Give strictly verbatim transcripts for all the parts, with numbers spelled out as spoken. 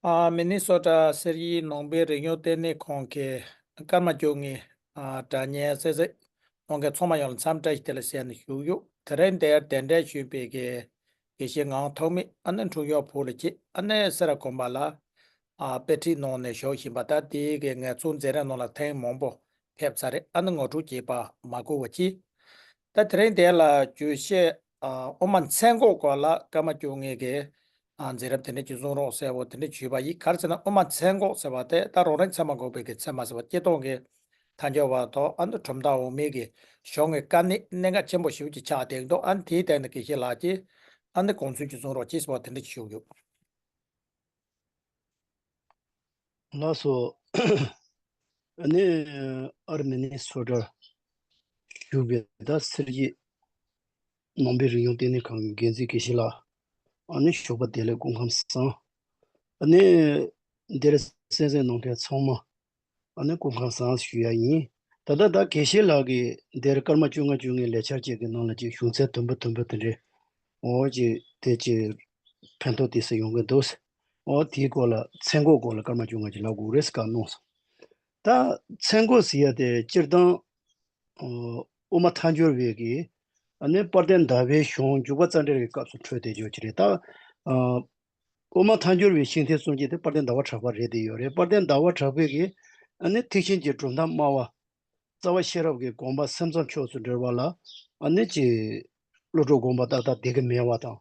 ཨ། མི་ནི་སོ་ཊ་གསེར་གཡུ་ནང་པའི་རིག་གཞུང་ལྟེ་གནས་ཁང་གི་སྐར་མ་བཅོ་ལྔའི་ཨ་དྲ་བརྙན་གསན་གཟིགས་གནང་མཁན་ཚང་མ་ཡོངས་ལ་འཚམས་བཀྲ་ཞིག་དེ་ལ་ཞུས་ནས་ཞུགས་ཡོད། དེ་རིང་འདིར་གདན་འདྲེན་ཞུས་པའི་གི་དགེ་བཤེས་ངག་དབང་ཐོགས་མེད་ཨ་ནི་འཁྲུངས་ཡུལ་བོད་ལ་སྐྱེས། ཨ་ནི་སེ་ར་དགོན་པ་ལ་ཨ་དཔེ་ཁྲིད་གནང་ནས་བཞུགས་བཞིན་པ། ད་དེའི་གི་ངལ་རྩོལ་མཛད་རིམ་ནང་ལ་ཐེངས་མང་པོ་ཕེབས་ཚར་རེད། ཨ་ནི་ངོ་སྤྲོད་བྱེད་པ་མ་དགོས་པ་ཅི། ད་དེ་རིང་དེ་ལ་བརྗོད་བཤད་ཨ་དབུ་མ་མཚན་འགོག་སྐོར་ལ་སྐར་མ་བཅོ་ལྔའི་གི་ཨ་མཛད་རིམ་དེ་འདྲ་ཅིག་བཟུང་རོགས་ཟེར་བོ་དེ་འདྲ་ཞུས་པ་ཡིན། ག་རེ་ཟེར་ན་དབུ་མ་མཚན་འགོག་ཟེར་བ་དེ་ད་རང་རིགས་ཚད་མ་འགོག་པའི་གི་ཚད་མ་ཟེར་བ་སྤྱིར་བཏང་གི་ཐལ་འགྱུར་བ་དང་ཨ་ནི་གྲུབ་མཐའ་འོག་མའི་གི་གཞུང་གི་དཀའ་གནད་གནད་འགག་ཆེན་པོ་ཞེ་པོ་ཅིག་ཆགས་བསྡད་འདུག་ཨ་ནི་དེའི་སྟེང་ནས་དགེ་བཤེས་ལགས་ཀྱིས་ཨ་ནི་དགོངས་ཚུལ་ཅིག་གསུང་རོགས་གྱིས་ཟེར་བ་དེ་འདྲ་ཞུ་རྒྱུ། ལགས་སོ། ཨ་ནི་ཨར་མི་ནི་སོ་ཊར་བཞུགས་པའི་ད་སེར་གྱི་ནང་པའི་རིག་གཞུང་ལྟེ་གནས་ཁང་གི་འགན་འཛིན་དགེ་བཤེས་ལགས། ཨ་ནི་ཞོགས་པ་བདེ་ལེགས། སྐུ་ཁམས་བཟང་། ཨ་ནི་འདིར་གསན་གཟིགས་གནང་མཁན་ཚང་མ་ཨ་ནི་སྐུ་ཁམས་བཟང་ཞུ་ཡ་ཡིན། ད་ལྟ་ད་དགེ་བཤེས་ལགས་ཀྱིས་འདིར་སྐར་མ་བཅོ་ལྔ་བཅོ་ལྔའི་ལས་འཆར་བཅས་ཀྱི་ནང་ལ་ཅིག་གཞུང་ཚན་དུམ་བུ་དུམ་བུ་དེ་འདྲའི་འོ་ཅིག་དེ་ཅིག་ཕན་ཐོགས་དེ་སུ་ཡོང་གི་འདུག་འོ་དེའི་སྐོར་ལ་མཚན་འགོག་སྐོར་ལ་སྐར་མ་བཅོ་ལྔ་ཅིག་ལབ་དགོས་རེད་བཀའ་གནང་སོང་། ད་མཚན་འགོག་ཟེར་ཡ་དེ་སྤྱིར་བཏང་ཨོ་དབུ་མ་ཐལ་འགྱུར་བའི་གི་ཨ་ནི་དཔལ་ལྡན་ཟླ་བའི་གཞུང་འཇུག་པ་རྩ་འགྲེལ་གྱི་སྐབས་སུ་འཕྲོས་ཏེ་བརྗོད་ཀྱི་རེད། ད་ཨ་དབུ་མ་ཐལ་འགྱུར་བའི་ཤིང་རྟའི་སྲོལ་འབྱེད་དེ་དཔལ་ལྡན་ཟླ་བ་གྲགས་པ་རེད་དེ་ཡོད་རེད། དཔལ་ལྡན་ཟླ་བ་གྲགས་པའི་གི་ཨ་ནི་ཐེག་ཆེན་གྱི་གྲུབ་མཐའ་སྨྲ་བ་རྩ་བ་ཤེས་རབ་ཀྱི་དགོངས་པ་སེམས་ཙམ་ཕྱོགས་སུ་འགྲེལ་བ་ལ་ཨ་ནི་ཅིག་བློ་གྲོས་དགོངས་པ་ཏག་ཏག་བསྡད་ཀྱི་མེད་པ་དང་།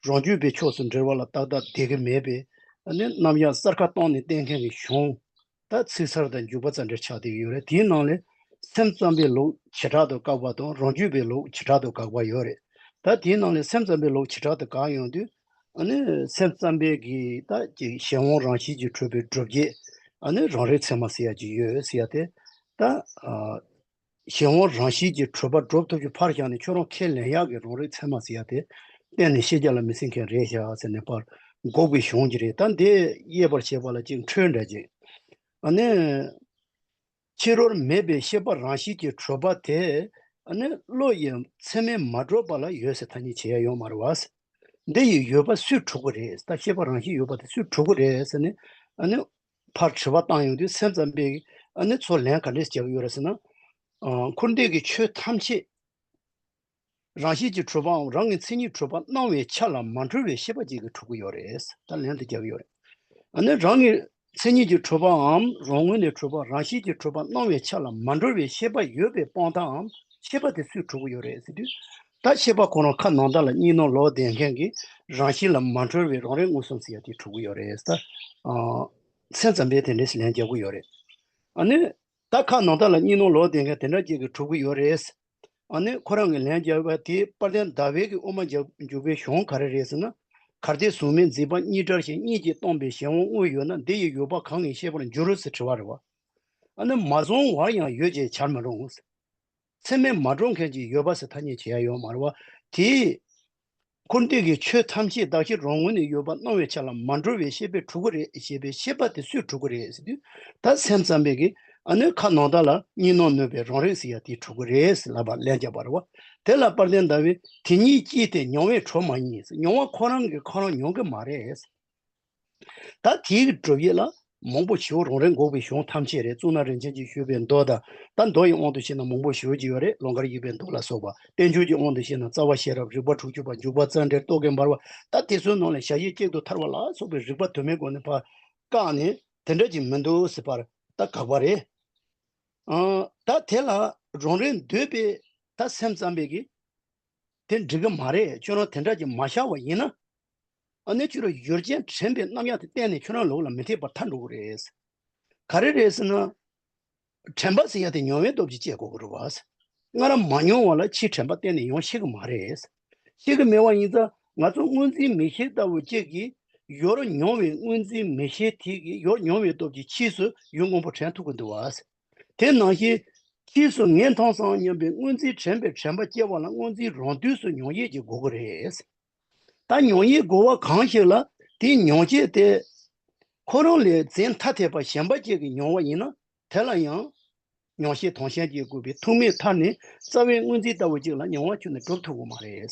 རང་རྒྱུད་པའི་ཕྱོགས་སུ་འགྲེལ་བ་ལ་ཏག་ཏག་བསྡད་ཀྱི་མེད་པས་ཨ་ནི་རྣམ་གཞག་གསར་ཁ་བཏང་ནས་བསྟན་མཁན་གྱི་གཞུང་ད་ཚིག་གསར་དང་འཇུག་པ་རྩ་འགྲེལ་ཆགས་བསྡད་ཀྱི་ཡོད་རེད། དེའི་ནང་ལས་སེམས་ཙམ་པའི་ལུགས་བྱེ་བྲག་ཏུ་བཀག་པ་དང་རང་རྒྱུད་པའི་ལུགས་བྱེ་བྲག་ཏུ་དགག་པ་ཡོད་རེད། ད་དེའི་ནང་ལས་སེམས་ཙམ་པའི་ལུགས་བྱེ་བྲག་ཏུ་བཀག་ཡོང་དུས་ཨ་ནི་སེམས་ཙམ་པའི་གི་ད་ཅིག་གཞན་དབང་རང་བཞིན་གྱིས་གྲུབ་པའི་སྒྲུབ་བྱེད་ཨ་ནི་རང་རིག་ཚད་མ་ཟེར་ཡ་ཅིག་ཡོད་ཟེར་ཡ་དེ་ད་ཨ། གཞན་དབང་རང་བཞིན་གྱིས་གྲུབ་པ་སྒྲུབ་ཐུབ་རྒྱུ་ཕར་བཞག་ནས་ཁྱོད་རང་ཁས་ལེན་ཡག་གི་རང་རིག་ཚད་མ་ཟེར་ཡ་དེ་གཏན་ནས་ཤེས་བྱ་ལ་མི་སྲིད་མཁན་རེད་ཤག་ཟེར་ནས་ཕར་འགོག་པའི་གཞུང་གི་རེད། ད་འདི་དབྱེ་བར་བྱེད་པ་ལ་ཅིག་འཕྲོས་འདྲ་ཅིག་ཨ་ནི་ཕྱི་རོལ་མེད་པའི་ཤེས་པ་རང་བཞིན་གྱིས་གྲུབ་པ་དེ་ཨ་ནི་བློ་ཡི་ཚད་མས་མ་གྲུབ་པ་ལ་ཡོད་ཟེར་ཐ་སྙད་བྱེད་ཡ་ཡོད་མ་རེད་བ། འདི་ཡི་ཡོད་པ་སུས་གྲུབ་ཀྱི་རེད། ད་ཤེས་པ་རང་བཞིན་ཡོད་པ་དེ་སུས་གྲུབ་ཀྱི་རེད་ཟེར་ནས་ཨ་ནི། ཕར་དྲི་བ་བཏང་ཡོང་དུས་སེམས་ཙམ་པས་ཨ་ནི་ཚུར་ལན་ག་འདྲས་རྒྱག་གི་ཡོད་རེད་ཟེར་ན། ཨ་འཁོར་འདས་ཀྱི་ཆོས་ཐམས་ཅད་རང་བཞིན་གྱིས་གྲུབ་པའམ་རང་གི་མཚན་ཉིད་གྲུབ་པ་སྣང་བའི་ཆ་ལ་མ་གྲུབ་པའི་ཤེས་པ་གཅིག་གིས་གྲུབ་ཀྱི་ཡོད་རེད། ད་ལན་དེ་རྒྱག་གི་ཡོད་རེད། ཨ་ནི་རང་གི་མཚན་ཉིད་ཀྱིས་གྲུབ་པའམ་རང་ངོས་ནས་གྲུབ་པ་རང་བཞིན་གྱིས་གྲུབ་པ་སྣང་བའི་ཆ་ལ་མ་གྲུབ་པའི་ཤེས་པ་ཡོད་པའི་དཔང་རྟགས་འམ་ཤེས་པ་དེ་སུས་གྲུབ་ཀྱི་ཡོད་རེད་ཟེར་དུས། ད་ཤེས་པ་ཁོ་རང་ཁ་ནང་དག་ལ་གཉིས་སྣང་ལོག་བསྡད་མཁན་གྱི་རང་བཞིན་ལ་མ་གྲུབ་པའི་རང་རིག་མངོན་སུམ་ཟེར་ཡ་དེ་གྲུབ་ཀྱི་ཡོད་རེད་ད། ཨ། སེམས་ཙམ་པས་དེ་འདྲས་ལན་རྒྱག་གི་ཡོད་རེད། ཨ་ནི། ད་ཁ་ནང་དག་ལ་གཉིས་སྣང་ལོག་བསྡད་མཁན་དེ་འདྲ་ཅིག་གིས་གྲུབ་ཀྱི་ཡོད་རེད། ཨ་ནི་ཁོ་རང་གིས་ལན་རྒྱག་པ་དེ་དཔལ་ལྡན་ཟླ་བའི་གི་དབུ་མ་འཇུག་པའི་གཞུང་ག་རེ་རེད་ཟེར་ན། གལ་ཏེ་གཟུགས་མེད་འཛིན་པ་གཉིས་བྲལ་ཞིང་། གཉིས་ཀྱིས་སྟོང་པའི་གཞན་དབང་དངོས་ཡོད་ན། འདི་ཡི་ཡོད་པ་གང་ངེས་ཤེས་པར་འགྱུར་རོ་ཟེར་དྲི་བ་རེད་བ། ཨ་ནི་མ་བཟུང་བར་ཡང་ཡོད་ཅེས་བྱར་མི་རུང་། ཚད་མས་མ་གྲུབ་མཁན་གྱི་ཡོད་པ་ཟེར་ཐ་སྙད་བྱེད་ཡ་ཡོད་མ་རེད་བ། དེས་འཁོར་འདས་ཀྱི་ཆོས་ཐམས་ཅད་གདགས་གཞི་རང་ངོས་ནས་ཡོད་པ་སྣང་བའི་ཆ་ལ་མ་གྲུབ་པའི་ཤེས་པས་གྲུབ་ཀྱི་རེད་ཞེས་པའི་ཤེས་པ་དེ་སུས་གྲུབ་ཀྱི་རེད་ཟེར་དུས། ད་སེམས་ཙམ་པས་ཀྱིས་ཨ་ནི་ཁ་ནང་དག་ལ་གཉིས་སྣང་ནོན་པའི་རང་རིག་ཟེར་ཡ་དེས་གྲུབ་ཀྱི་རེད་ལབ་པ་ལན་རྒྱག་པ་རེད་བ། དེ་ལ་དཔལ་ལྡན་ཟླ་བས་དེ་ཉིད་ཀྱིས་དེ་མྱོང་བས་གྲུབ་མ་ཡིན། མྱོང་བ་ཁོ་རང་གིས་ཁོ་རང་མྱོང་གི་མ་རེད། ད་དེའི་སྒྲུབ་ཡུལ་ལ་མང་པོ་ཞིག་རང་རིག་འགོག་པའི་གཞུང་ཐམས་ཅད་རེད། གཙུག་ན་རིན་ཆེན་གྱིས་ཞུས་པའི་མདོ་དང་། ད་མདོ་ཡི་དབང་དུ་བྱས་ན་མང་པོ་ཞིག་ཅིག་ཡོད་རེད། ལུང་དཀར་དབྱུག་པའི་མདོ་ལ་སོགས་པ། བསྟན་བཅོས་ཀྱི་དབང་དུ་བྱས་ན་རྩ་བ་ཤེས་རབ། རིགས་པ་དྲུག་ཅུ་པ། འཇུག་པ་རྩ་འགྲེལ། རྟོག་གེ་འབར་བ། ད་དེ་ཚོའི་ནང་ལས་ཞལ་བཞེས་གཅིག་ཏུ་ཐར་པ་ལ་སོགས་པའི་རིགས་པ་དུ་མའི་སྒོ་ནས་ཕར་བཀག་ནས་དེ་འདྲ་ཅིག་མི་འདུག་ཟེར་བར་ད་དགག་པ་རེད། ཨ། ད་དེ་ལ་རང་རིག་འདོད་པའི་ད་སེམས་ཙམ་པས་ཀྱིས། དེ་འགྲིག་གི་མ་རེད། ཁྱོད་རང་དེ་འདྲ་ཅིག་མ་བཞག་པ་ཡིན་ན། ཨ་ནི་ཁྱོད་རང་ཡུལ་ཅན་དྲན་པའི་རྣམ་གཞག་དེ་གཏན་ནས་ཁྱོད་རང་ལུགས་ལ་མི་འཐད་པར་ཐལ་འགྲོ་གི་རེད། ག་རེ་རེད་ཟེར་ན། དྲན་པ་ཟེར་ཡ་དེ་མྱོང་བའི་སྟོབས་ཀྱིས་སྐྱེ་དགོས་ཀྱི་རེད་བ། སྔར་མ་མྱོང་བ་ལ་ཕྱིས་དྲན་པ་གཏན་ནས་ཡོང་ཤེས་ཀྱི་མ་རེད། ཤེས་ཀྱི་མེད་པ་ཡིན་ཙང་ང་ཚོ་སྔོན་འཛིན་མིག་ཤེས་ལྟ་བུ་གཅིག་གིས་ཡུལ་མྱོང་བའི་སྔོན་འཛིན་མིག་ཤེས་དེ་གིས་ཡུལ་མྱོང་བའི་སྟོབས་ཀྱིས་ཕྱིས་སུ་ཡུལ་མངོན་པར་དྲན་ཐུབ་ཀྱི་འདུག་བ། དེ་ནང་བཞིན། ཕྱིས་སུ་ངས་མཐོང་སོང་སྙམ་པའི་སྔོན་འཛིན་དྲན་པའི་དྲན་པ་སྐྱེ་བ་ལ་སྔོན་འཛིན་རང་དུས་སུ་མྱོང་བྱེད་ཀྱི་དགོས་ཀྱི་རེད། ད་མྱོང་བྱེད་དགོས་པ་གང་ཞིག་ལ་དེའི་མྱོང་བྱེད་དེ། ཁོ་རང་ལས་འཛིན་ཐ་དད་པ་གཞན་པ་ཅིག་གིས་མྱོང་བ་ཡིན་ན་དེ་ལ་ཡང་། མྱོང་བྱེད་དོན་གཞན་གྱིས་བསྒྲུབས་པའི་ཐུག་མེད་མཐར་ནི་རྩ་བའི་སྔོན་འཛིན་ལྟ་བུ་ཅིག་ལ་མྱོང་བ་ཁྱོན་ནས་གྲུབ་ཐུབ་ཀྱི་མ་རེད།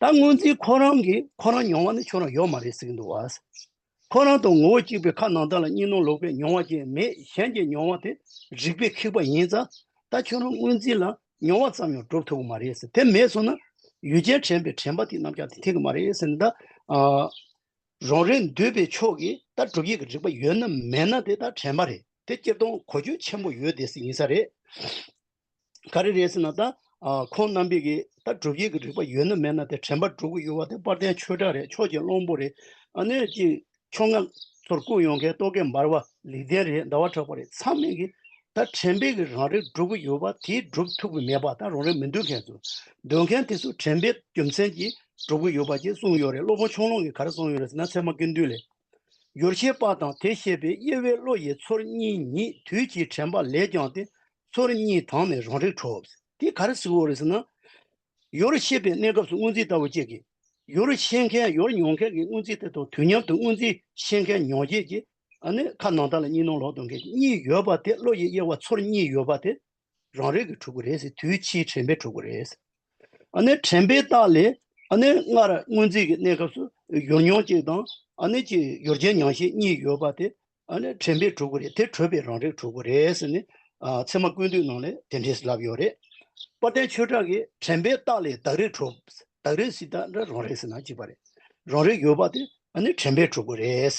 ད་སྔོན་འཛིན་ཁོ་རང་གིས་ཁོ་རང་མྱོང་བ་ནི་ཁྱོད་རང་ཡོད་མ་རེད་ཟེར་གྱི་འདུག་བ། ཁོ་རང་དང་ངོ་བོ་གཅིག་པའི་ཁ་ནང་དག་ལ་གཉིས་སྣང་ལོག་པའི་མྱོང་བ་ཅན་མེད། གཞན་གྱི་མྱོང་བ་དེ་རིགས་པས་ཁེགས་པ་ཡིན་ཙང་། ད་ཁྱོད་རང་སྔོན་རྩིས་ལ་མྱོང་བ་ཙམ་ཡང་སྒྲུབ་ཐུབ་ཀྱི་མ་རེད་ཟེར། དེ་མེད་སོང་ན་ཡུལ་ཅན་དྲན་པའི་དྲན་པ་དེ་རྣམ་གཞག་དེ་འཐད་ཀྱི་མ་རེད་ཟེར་ནས། ད་ཨ་རང་རིག་འདུས་པའི་ཕྱོགས་ཀྱི་ད་སྒྲུབ་ཡུལ་གྱི་རིགས་པ་ཡོད་ན་མེད་ན་དེ་ད་དྲན་པ་རེད། དེ་སྤྱིར་བཏང་གོ་ཆོད་ཆེན་པོ་ཡོད་དེ་ཟེར་ཡིན་ས་རེད། ག་རེ་རེད་ཟེར་ན། ད་ཨ་ཁོང་རྣམ་པས་ཀྱི་ད་སྒྲུབ་ཡུལ་གྱི་རིགས་པ་ཡོད་ན་མེད་ན་དེ་དྲན་པ་སྒྲུབ་ཀྱི་ཡོད་པ་དེ་དཔལ་ལྡན་ཆོས་གྲགས་རེད། ཕྱོགས་ཀྱི་གླང་པོ་རེད། ཨ་ནི་ཅིག་ཕྱོགས་སྔ་ཚུར་བསྐུར་ཡོང་མཁན་རྟོག་གེ་འབར་བ། ལེགས་ལྡན་རེད། ཟླ་བ་གྲགས་པ་རེད། ཚང་མས་ཀྱི་ད་དྲན་པས་ཀྱི་རང་རིག་སྒྲུབ་ཀྱི་ཡོད་པ་དེ་སྒྲུབ་ཐུབ་ཀྱི་མེད་པ། ད་རང་རིག་མི་འདུས་མཁན་ཚོ། འདུས་མཁན་དེ་ཚོ་དྲན་པའི་རྒྱུ་མཚན་གྱིས་སྒྲུབ་ཀྱི་ཡོད་པ་ཅིག་གསུངས་ཡོད་རེད། སློབ་དཔོན་ཆུང་ཀློང་གིས་ག་རེ་གསུངས་ཡོད་རེད་ཟེར་ན། ཚད་མ་ཀུན་བཏུས་ལས། ཡོར་ཤེས་པ་དང་དེ་ཤེས་པའི་དབྱེ་བས་བློ་ཡི་ཚོར་གཉིས་ཉིད་དུས་ཀྱི་དྲན་པ་ལས་ཀྱང་སྟེ། ཚོར་གཉིས་དང་ནི་རང་རིག་གྲུབ། དེ་ག་རེ་ཟེར་གྱི་ཡོད་རེད་ཟེར་ན། ཡོར་ཤེས་པའི་གནས་སྐབས་སུ་སྔོན་རྩིས་ལྟ་བུ་གཅིག་གིས། ཡོར་ཤེས་མཁན་ཡོར་མྱོང་མཁན་གྱི་སྔོན་རྩིས་དེ་དང་དུས་མཉམ་དུ་སྔོན་རྩིས་ཤེས་མཁན་མྱོང་བྱེད་ཀྱི་ཨ་ནི་ཁ་ནང་དག་ལ་གཉིས་སྣང་ལོག་ཏུ་འགལ་གྱི་གཉིས་ཡོད་པ་དེ། བློ་ཡི་དབྱེ་བ་ཚོར་གཉིས་ཡོད་པ་དེ་རང་རིག་གིས་གྲུབ་ཀྱི་རེད་ཟེར། དུས་ཕྱིའི་དྲན་པས་གྲུབ་ཀྱི་རེད་ཟེར། ཨ་ནི་དྲན་པའི་རྟགས་ལས། ཨ་ནི་སྔར་སྔོན་རྩིས་ཀྱི་གནས་སྐབས་སུ་ཡོར་མྱོང་གཅིག་དང་། ཨ་ནི་ཅིག་ཡོར་ཅན་མྱང་ཤེས་གཉིས་ཡོད་པ་དེ། ཨ་ནི་དྲན་པས་གྲུབ་ཀྱི་རེད། དེ་གྲུབ་པའི་རང་རིག་གྲུབ་ཀྱི་རེད་ཟེར་ནས། ཨ་ཚད་མ་ཀུན་བཏུས་ནང་ལས་དེ་འདྲས་ལབ་ཡོད་རེད། དཔལ་ལྡན་ཆོས་གྲགས་ཀྱིས་དྲན་པའི་རྟགས་ལས་བདག་རིག་གྲུབ། བདག་རིག་ཟེར་ད་འདྲ་རང་རིག་ཟེར་ན་གཅིག་པ་རེད། རང་རིག་ཡོད་པ་དེ་ཨ་ནི་དྲན་པས་གྲུབ་ཀྱི་རེད།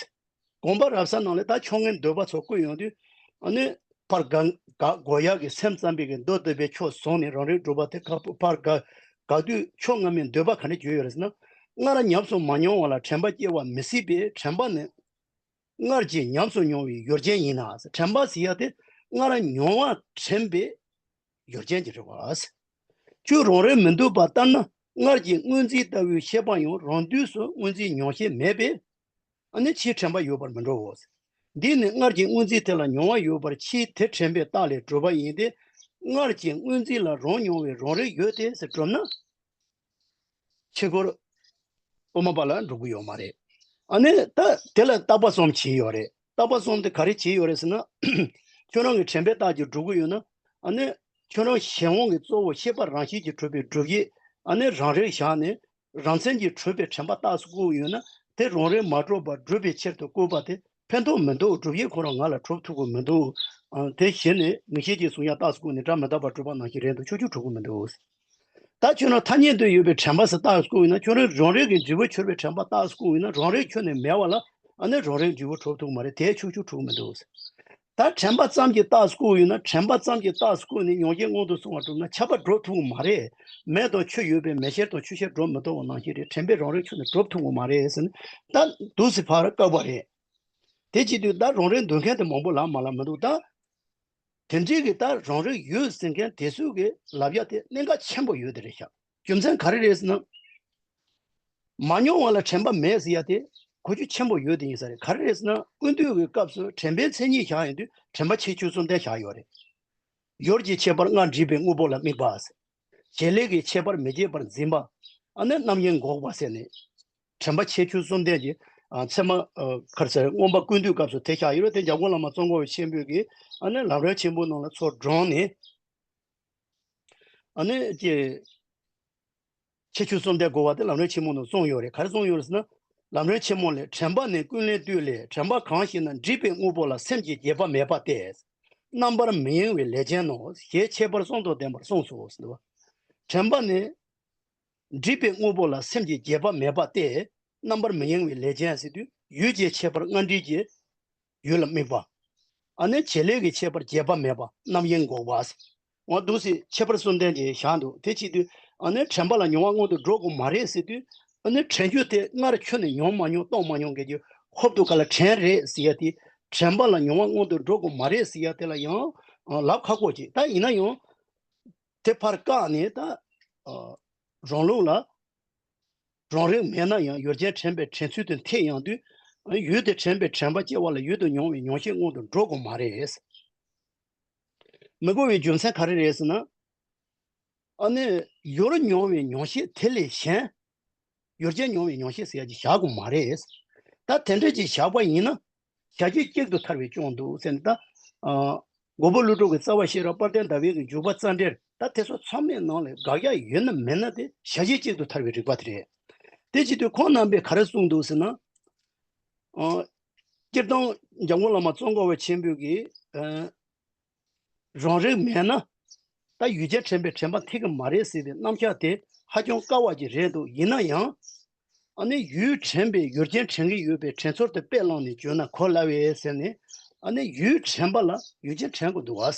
དགོངས་པ་རབ་གསལ་ནང་ལས་ད་ཕྱོགས་སྔའི་འདོད་པ་ཚོ་བསྐུར་ཡོང་དུས། ཨ་ནི་ཕར་དགག་དགག་དགོས་ཡག་གི་སེམས་ཙམ་པའི་གི་མདོ་སྡུད་པའི་ཕྱོགས་བཟུང་ནས་རང་རིག་སྒྲུབ་པ་དེ་ཁག་པོ། ཕར་དགག་དགག་དུས་ཕྱོགས་སྔ་མའི་འདོད་པ་ག་འདྲ་བརྗོད་ཡོད་རེད་ཟེར་ན། སྔར་ཉམས་སུ་མ་མྱོང་བ་ལ་དྲན་པ་སྐྱེ་བ་མི་སྲིད་པས། དྲན་པ་ནི་སྔར་གྱི་ཉམས་སུ་མྱོང་བའི་ཡོར་ཅན་ཡིན་ན། དྲན་པ་ཟེར་ཡ་དེ་སྔར་མྱོང་བ་དྲན་པའི་ཡོར་ཅན་གྱི་རེད་བ། ཁྱོད་རང་རིག་མི་འདུས་པ་ལྟར་ན། སྔར་གྱི་སྔོན་རྩིས་ལྟ་བུའི་ཤེས་པ་ཡང་རང་དུས་སུ་སྔོན་རྩིས་མྱོང་ཤེས་མེད་པས། ཨ་ནི་ཕྱིའི་དྲན་པ་ཡོད་པར་མི་འགྲོའོ། འདིས་ནི་སྔར་གྱི་སྔོན་རྩིས་དེ་ལ་མྱོང་བ་ཡོད་པར་ཕྱིའི་དེ་དྲན་པའི་རྟགས་ལས་གྲུབ་པ་ཡིན་ཏེ། སྔར་གྱི་སྔོན་རྩིས་ལ་རང་མྱོང་བའི་རང་རིག་ཡོད་དེ་ཟེར་གྲུབ་ན། ཕྱི་རྒོལ་དབུ་མ་པ་ལ་འགྲོ་གི་ཡོད་མ་རེད། ཨ་ནི་ད་དེ་ལ་བརྟག་པ་གསུམ་བྱས་ཡོད་རེད། བརྟག་པ་གསུམ་དེ་ག་རེ་བྱས་ཡོད་རེད་ཟེར་ན། ཁྱོད་རང་གི་དྲན་པའི་རྟགས་ཀྱིས་སྒྲུབ་གི་ཡོད་ན། ཨ་ནི་ཁྱོད་རང་གཞན་དབང་གི་གཙོ་བོ་ཤེས་པ་རང་བཞིན་གྱིས་གྲུབ་པའི་སྒྲུབ་ཡུལ། ཨ་ནི་རང་རིག་བཞག་ནས། རང་མཚན་གྱིས་གྲུབ་པའི་དྲན་པ་རྟགས་སུ་བཀུར་ཡོད་ན། དེ་རང་རིག་མ་གྲུབ་པར་སྒྲུབ་པའི་ཕྱིར་དུ་བཀུར་པ་དེ་ཕན་ཐོགས་མི་འདུག་སྒྲུབ་ཡུལ་ཁོ་རང་ང་ལ་གྲུབ་ཐུབ་ཀྱི་མི་འདུག་ཨ་དེ་གཞི་ནས་མིག་ཤེས་ཀྱིས་གཟུང་ཡག་རྟགས་སུ་བཀུར་ནས་སྒྲ་མི་རྟག་པར་སྒྲུབ་པ་ནང་བཞིན་རེད་འདུག་ཆོག་ཆོག་གྲུབ་ཀྱི་མི་འདུག་ད་ཁྱོད་རང་ཐ་སྙད་དུ་ཡོད་པའི་དྲན་པ་ཟེར་རྟགས་སུ་བཀུར་ཡོད་ན། ཁྱོད་རང་རང་རིག་གི་འབྲས་བུ་གྱུར་པའི་དྲན་པ་རྟགས་སུ་བཀུར་ཡོད་ན། རང་རིག་ཁྱོན་ནས་མེད་པ་ལ་ཨ་ནི་རང་རིག་འབྲས་བུ་གྲུབ་ཐུབ་ཀྱི་མ་རེད། དེ་ཆོག་ཆོག་གྲུབ་ཀྱི་མི་འདུག་ད་དྲན་པ་ཙམ་གྱི་རྟགས་སུ་བཀུར་ཡོད་ན། དྲན་པ་ཙམ་གྱི་རྟགས་སུ་བཀུར་ནས་མྱོང་བྱེད་སྔོན་དུ་སོང་བ་གྲུབ་ན་ཁྱབ་པ་སྒྲུབ་ཐུབ་ཀྱི་མ་རེད། མེ་དང་ཆུ་ཡོད་པས་མེ་ཤེལ་དང་ཆུ་ཤེལ་སྒྲུབ་མི་ཐུབ་པ་ནང་བཞིན་རེད། དྲན་པས་རང་རིག་ཁྱོན་ནས་སྒྲུབ་ཐུབ་ཀྱི་མ་རེད་ཟེར་ནས། ད་འདུག་སེ་ཕར་བཀག་པ་རེད། དེ་བྱེད་དུས་ད་རང་རིག་འདུས་མཁན་དེ་མང་པོ་ལབ་མ་ལབ་མི་འདུག་ད་དེ་འདྲའི་གི་ད་རང་རིག་ཡོད་ཟེར་མཁན་དེ་ཚོའི་གི་ལབ་ཡ་དེ་གནད་འགག་ཆེན་པོ་ཡོད་དེ་རེད་ཤག་རྒྱུ་མཚན་ག་རེ་རེད་ཟེར་ན། མ་མྱོང་བ་ལ་དྲན་པ་མེད་ཟེར་ཡ་དེ་གོ་རྒྱུ་ཆེན་པོ་ཡོད་དེ་ཡིན་ས་རེད། ག་རེ་རེད་ཟེར་ན། ཀུན་བཏུས་ཀྱི་སྐབས་སུ་དྲན་པའི་མཚན་ཉིད་བཞག་ཡོང་དུས་དྲན་པ་ཁྱད་ཆོས་གསུམ་ལྡན་བཞག་ཡོད་རེད། ཡོར་གྱི་ཁྱད་པར་སྔར་འདྲིས་པའི་དངོས་པོ་ལ་དམིགས་པ། བྱེད་ལས་ཀྱི་ཁྱད་པར་མི་བརྗེད་པར་འཛིན་པ། ཨ་ནི་རྣམ་གཡེང་འགོག་པ་ཟེར་ནས། དྲན་པ་ཁྱད་ཆོས་གསུམ་ལྡན་གྱི་ཨ་ཚད་མ་ཨ་ག་རེ་ཟེར། མངོན་པ་ཀུན་བཏུས་སྐབས་སུ་དེ་བཞག་ཡོད་རེད། དེ་འཇམ་མགོན་བླ་མ་ཙོང་ཁ་པ་ཆེན་པོས་ཀྱིས་ཨ་ནི་ལམ་རིམ་ཆེན་མོ་ནང་ལ་ཚུར་དྲངས་ནས། ཨ་ནི་ཀྱེ། ཁྱད་ཆོས་གསུམ་ལྡན་དགོས་པ་དེ་ལམ་རིམ་ཆེན་མོ་ནང་གསུངས་ཡོད་རེད། ག་རེ་གསུངས་ཡོད་རེད་ཟེར་ན། ལམ་རིམ་ཆེན་མོ་ལས། དྲན་པ་ནི་ཀུན་ལས་བཏུས་ལས། དྲན་པ་གང་ཞིག་ན། འདྲིས་པའི་དངོས་པོ་ལ། སེམས་ཀྱི་བརྗེད་པ་མེད་པ་སྟེ། རྣམ་པར་མི་གཡེང་བའི་ལས་ཅན་ནོ། ཞེས་ཁྱད་པར་གསུམ་དང་ལྡན་པར་གསུངས་སོ་ཟེར་བ། དྲན་པ་ནི་འདྲིས་པའི་དངོས་པོ་ལ། སེམས་ཀྱི་བརྗེད་པ་མེད་པ་སྟེ། རྣམ་པར་མི་གཡེང་བའི་ལས་ཅན་ཟེར་དུས་ཡུལ་གྱི་ཁྱད་པར་སྔར་འདྲིས་ཀྱི་ཡུལ་ལ་དམིགས་པ། ཨ་ནི་བྱེད་ལས་ཀྱི་ཁྱད་པར་བརྗེད་པ་མེད་པ། རྣམ་གཡེང་འགོག་པ། འོ་འདུག་སེ་ཁྱད་པར་གསུམ་ལྡན་གྱི་བཞག་འདུག་དེ་བྱེད་དུས་ཨ་ནི་དྲན་པ་ལ་མྱོང་བ་སྔོན་དུ་འགྲོ་དགོས་མ་རེད་ཟེར་དུས། ཨ་ནི་དྲན་རྒྱུ་དེ་སྔར་ཁྱོན་ནས་མྱོང་མ་མྱོང་། རྟོགས་མ་མྱོང་གི་རྒྱུ་ཧོབ་ཏུ་ག་ལ་དྲན་རེད་ཟེར་ཡ་དེ། དྲན་པ་ལ་མྱོང་བ་སྔོན་དུ་འགྲོ་དགོས་མ་རེད་ཟེར་ཡ་དེ་ལ་ཡང་ལབ་ཁག་པོ་ཅིག་ད་ཡིན་ན་ཡང་དེ་ཕར་བཀག་ནས། ད་རང་ལུགས་ལ། རང་རིག་མེད་ན་ཡང་ཡོར་ཅན་དྲན་པའི་དྲན་ཚུལ་དུ་འཐད་ཡོང་དུས། ཡུལ་དེ་དྲན་པའི་དྲན་པ་སྐྱེ་བ་ལ་ཡུལ་དུ་མྱོང་བའི་མྱོང་བྱེད་སྔོན་དུ་འགྲོ་དགོས་མ་རེད། མི་དགོས་པའི་རྒྱུ་མཚན་ག་རེ་རེད་ཟེར་ན། ཨ་ནི་ཡུལ་མྱོང་བའི་མྱོང་བྱེད་དེ་ལས་གཞན། ཡོར་ཅན་མྱོང་བའི་མྱོང་བྱེད་ཟེར་ཡ་ཅིག་བཞག་དགོས་མ་རེད། ད་དེ་འདྲ་ཅིག་བཞག་པ་ཡིན་ན། བྱ་བྱེད་གཅིག་ཏུ་ཐལ་བའི་སྐྱོན་འདུག་ཟེར་ནས། ད་ཨ་མགོན་པོ་ཀླུ་སྒྲུབ་ཀྱི་རྩ་བ་ཤེས་རབ་དཔལ་ལྡན་ཟླ་བའི་གི་འཇུག་པ་རྩ་འགྲེལ། ད་དེ་ཚོ་ཚང་མའི་ནང་ལས་དགག་ཡ་ཡོད་ན་མེད་ན་དེ་བྱ་བྱེད་གཅིག་ཏུ་ཐལ་བའི་རིགས་པ་དེ་རེད། དེ་བྱེད་དུས་ཁོང་རྣམ་པས་ག་རེ་གསུངས་འདུག་ཟེར་ན། ཨ་ སྤྱིར་བཏང་འཇམ་མགོན་བླ་མ་ཙོང་ཁ་པ་ཆེན་པོས་ཀྱི་ཨ་རང་རིག་མེད་ན་ད་ཡུལ་ཅན་དྲན་པའི་དྲན་པ་འཐད་ཀྱི་མ་རེད་ཟེར་བའི་རྣམ་གཞག་དེ་ཧ་ཅང་དཀའ་བ་ཅིག་རེད་འདུག་ཡིན་ན་ཡང་ཨ་ནི་ཡུལ་དྲན་པས་ཡུལ་ཅན་དྲན་གྱི་ཡོད་པའི་དྲན་ཚོར་དེ་དཔེ་བླངས་ནས་བརྗོད་ན་གོ་སླ་བས་ཟེར་ནས། ཨ་ནི་ཡུལ་དྲན་པ་ལ་ཡུལ་ཅན་དྲན་དགོས་འདུག་བ།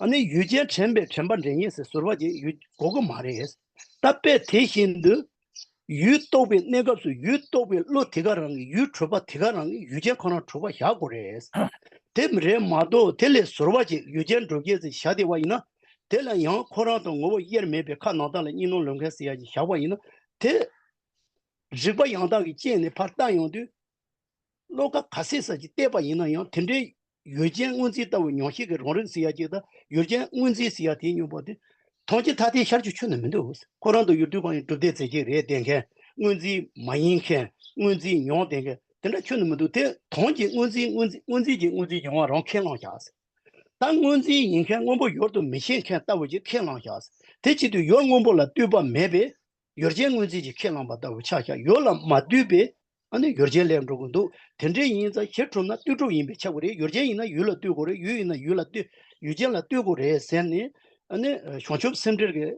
ཨ་ནི་ཡུལ་ཅན་དྲན་པས་དྲན་པ་འདྲེན་ཉེན་ཟེར་ཟུར་པ་ཅིག་ཡོད་དགོས་ཀྱི་མ་རེད། ད་དཔེ་དེ་བཞིན་དུ་ཡུལ་རྟོགས་པའི་གནས་སྐབས་སུ་ཡུལ་རྟོགས་པའི་བློ་དེ་ག་རང་གིས་ཡུལ་གྲུབ་པ་དེ་ག་རང་གིས་ཡུལ་ཅན་ཁོ་རང་གྲུབ་པ་བཞག་དགོས་རེད། དེ་མི་རེད་མ་གཏོགས་དེ་ལས་ཟུར་པ་ཅིག་ཡུལ་ཅན་གྲུབ་བྱེད་ཟེར་བཞག་བསྡད་པ་ཡིན་ན། དེ་ལ་ཡང་ཁོ་རང་དང་ངོ་བོ་དབྱེར་མེད་པའི་ཁ་ནང་དག་ལ་གཉིས་སྣང་ལོག་མཁན་ཟེར་ཡ་ཅིག་བཞག་པ་ཡིན་ན། དེ་རིག་པ་ཡང་དག་གིས་དཔྱད་ནས་ཕར་བལྟ་ཡོང་དུས། བློ་ཁ་ག་ཚད་ས་ཅིག་བལྟས་པ་ཡིན་ན་ཡང་དེ་འདྲའི་ཡུལ་ཅན་དངོས་འཛིན་ལྟ་བུ་ཉོག་བཤད་ཀྱི་རང་རིག་ཟེར་ཡ་ཅིག་དང་ཡུལ་ཅན་དངོས་འཛིན་ཟེར་ཡ་དེའི་སྙོམས་པ་དེ་མཐོང་ཆོས་ཐ་དད་ཤར་རྒྱུ་ཁྱོན་ནས་མི་འདུག་ཁོ་རང་དང་ཡུལ་དུས་གང་ཡིན་གྲུབ་བདེ་རྫས་བརྒྱད་རེད་བསྡད་མཁན། དངོས་འཛིན་མ་ཡིན་མཁན། དངོས་འཛིན་ཉོག་བསྡད་མཁན་དེ་འདྲ་ཁྱོན་ནས་མི་འདུག་དེ་དོན་གྱིས་དངོས་འཛིན་དངོས་འཛིན་དངོས་འཛིན་གྱི་དངོས་འཛིན་ཉོག་མ་རང་ཁས་བླངས་བཞག་ད་དངོས་འཛིན་ཡིན་མཁན་སྔོན་པོ་ཡུལ་དུ་མི་ཤེས་མཁན་ལྟ་བུ་ཅིག་ཁས་བླངས་བཞག་དེ་བྱེད་དུས་ཡུལ་སྔོན་པོ་ལ་ལྟོས་པ་མེད་པས། ཡུལ་ཅན་དངོས་འཛིན་གྱིས་ཁས་བླངས་པ་ལྟ་བུ་ཆགས་ཤག་ཡུལ་ལ་མ་ལྟོས་པས་ཨ་ནི་ཡུལ་ཅན་ལས་འགྲོ་གི་འདུག་དེ་འདྲའི་ཡིན་ཙང་གཞི་གྲུབ་ན་ལྟོས་གྲུབ་ཡིན་པས་ཁྱབ་དགོས་རེད། ཡུལ་ཅན་ཡིན་ན་ཡུལ་ལ་ལྟོས་དགོས་རེད། ཡུལ་ཡིན་ན་ཡུལ་ལ་ལྟོས་ཡུལ་ཅན་ལ་ལྟོས་དགོས་རེད་ཟེར་ནས། ཨ་ནི་བྱང་ཆུབ་སེམས་འགྲེལ་གྱི་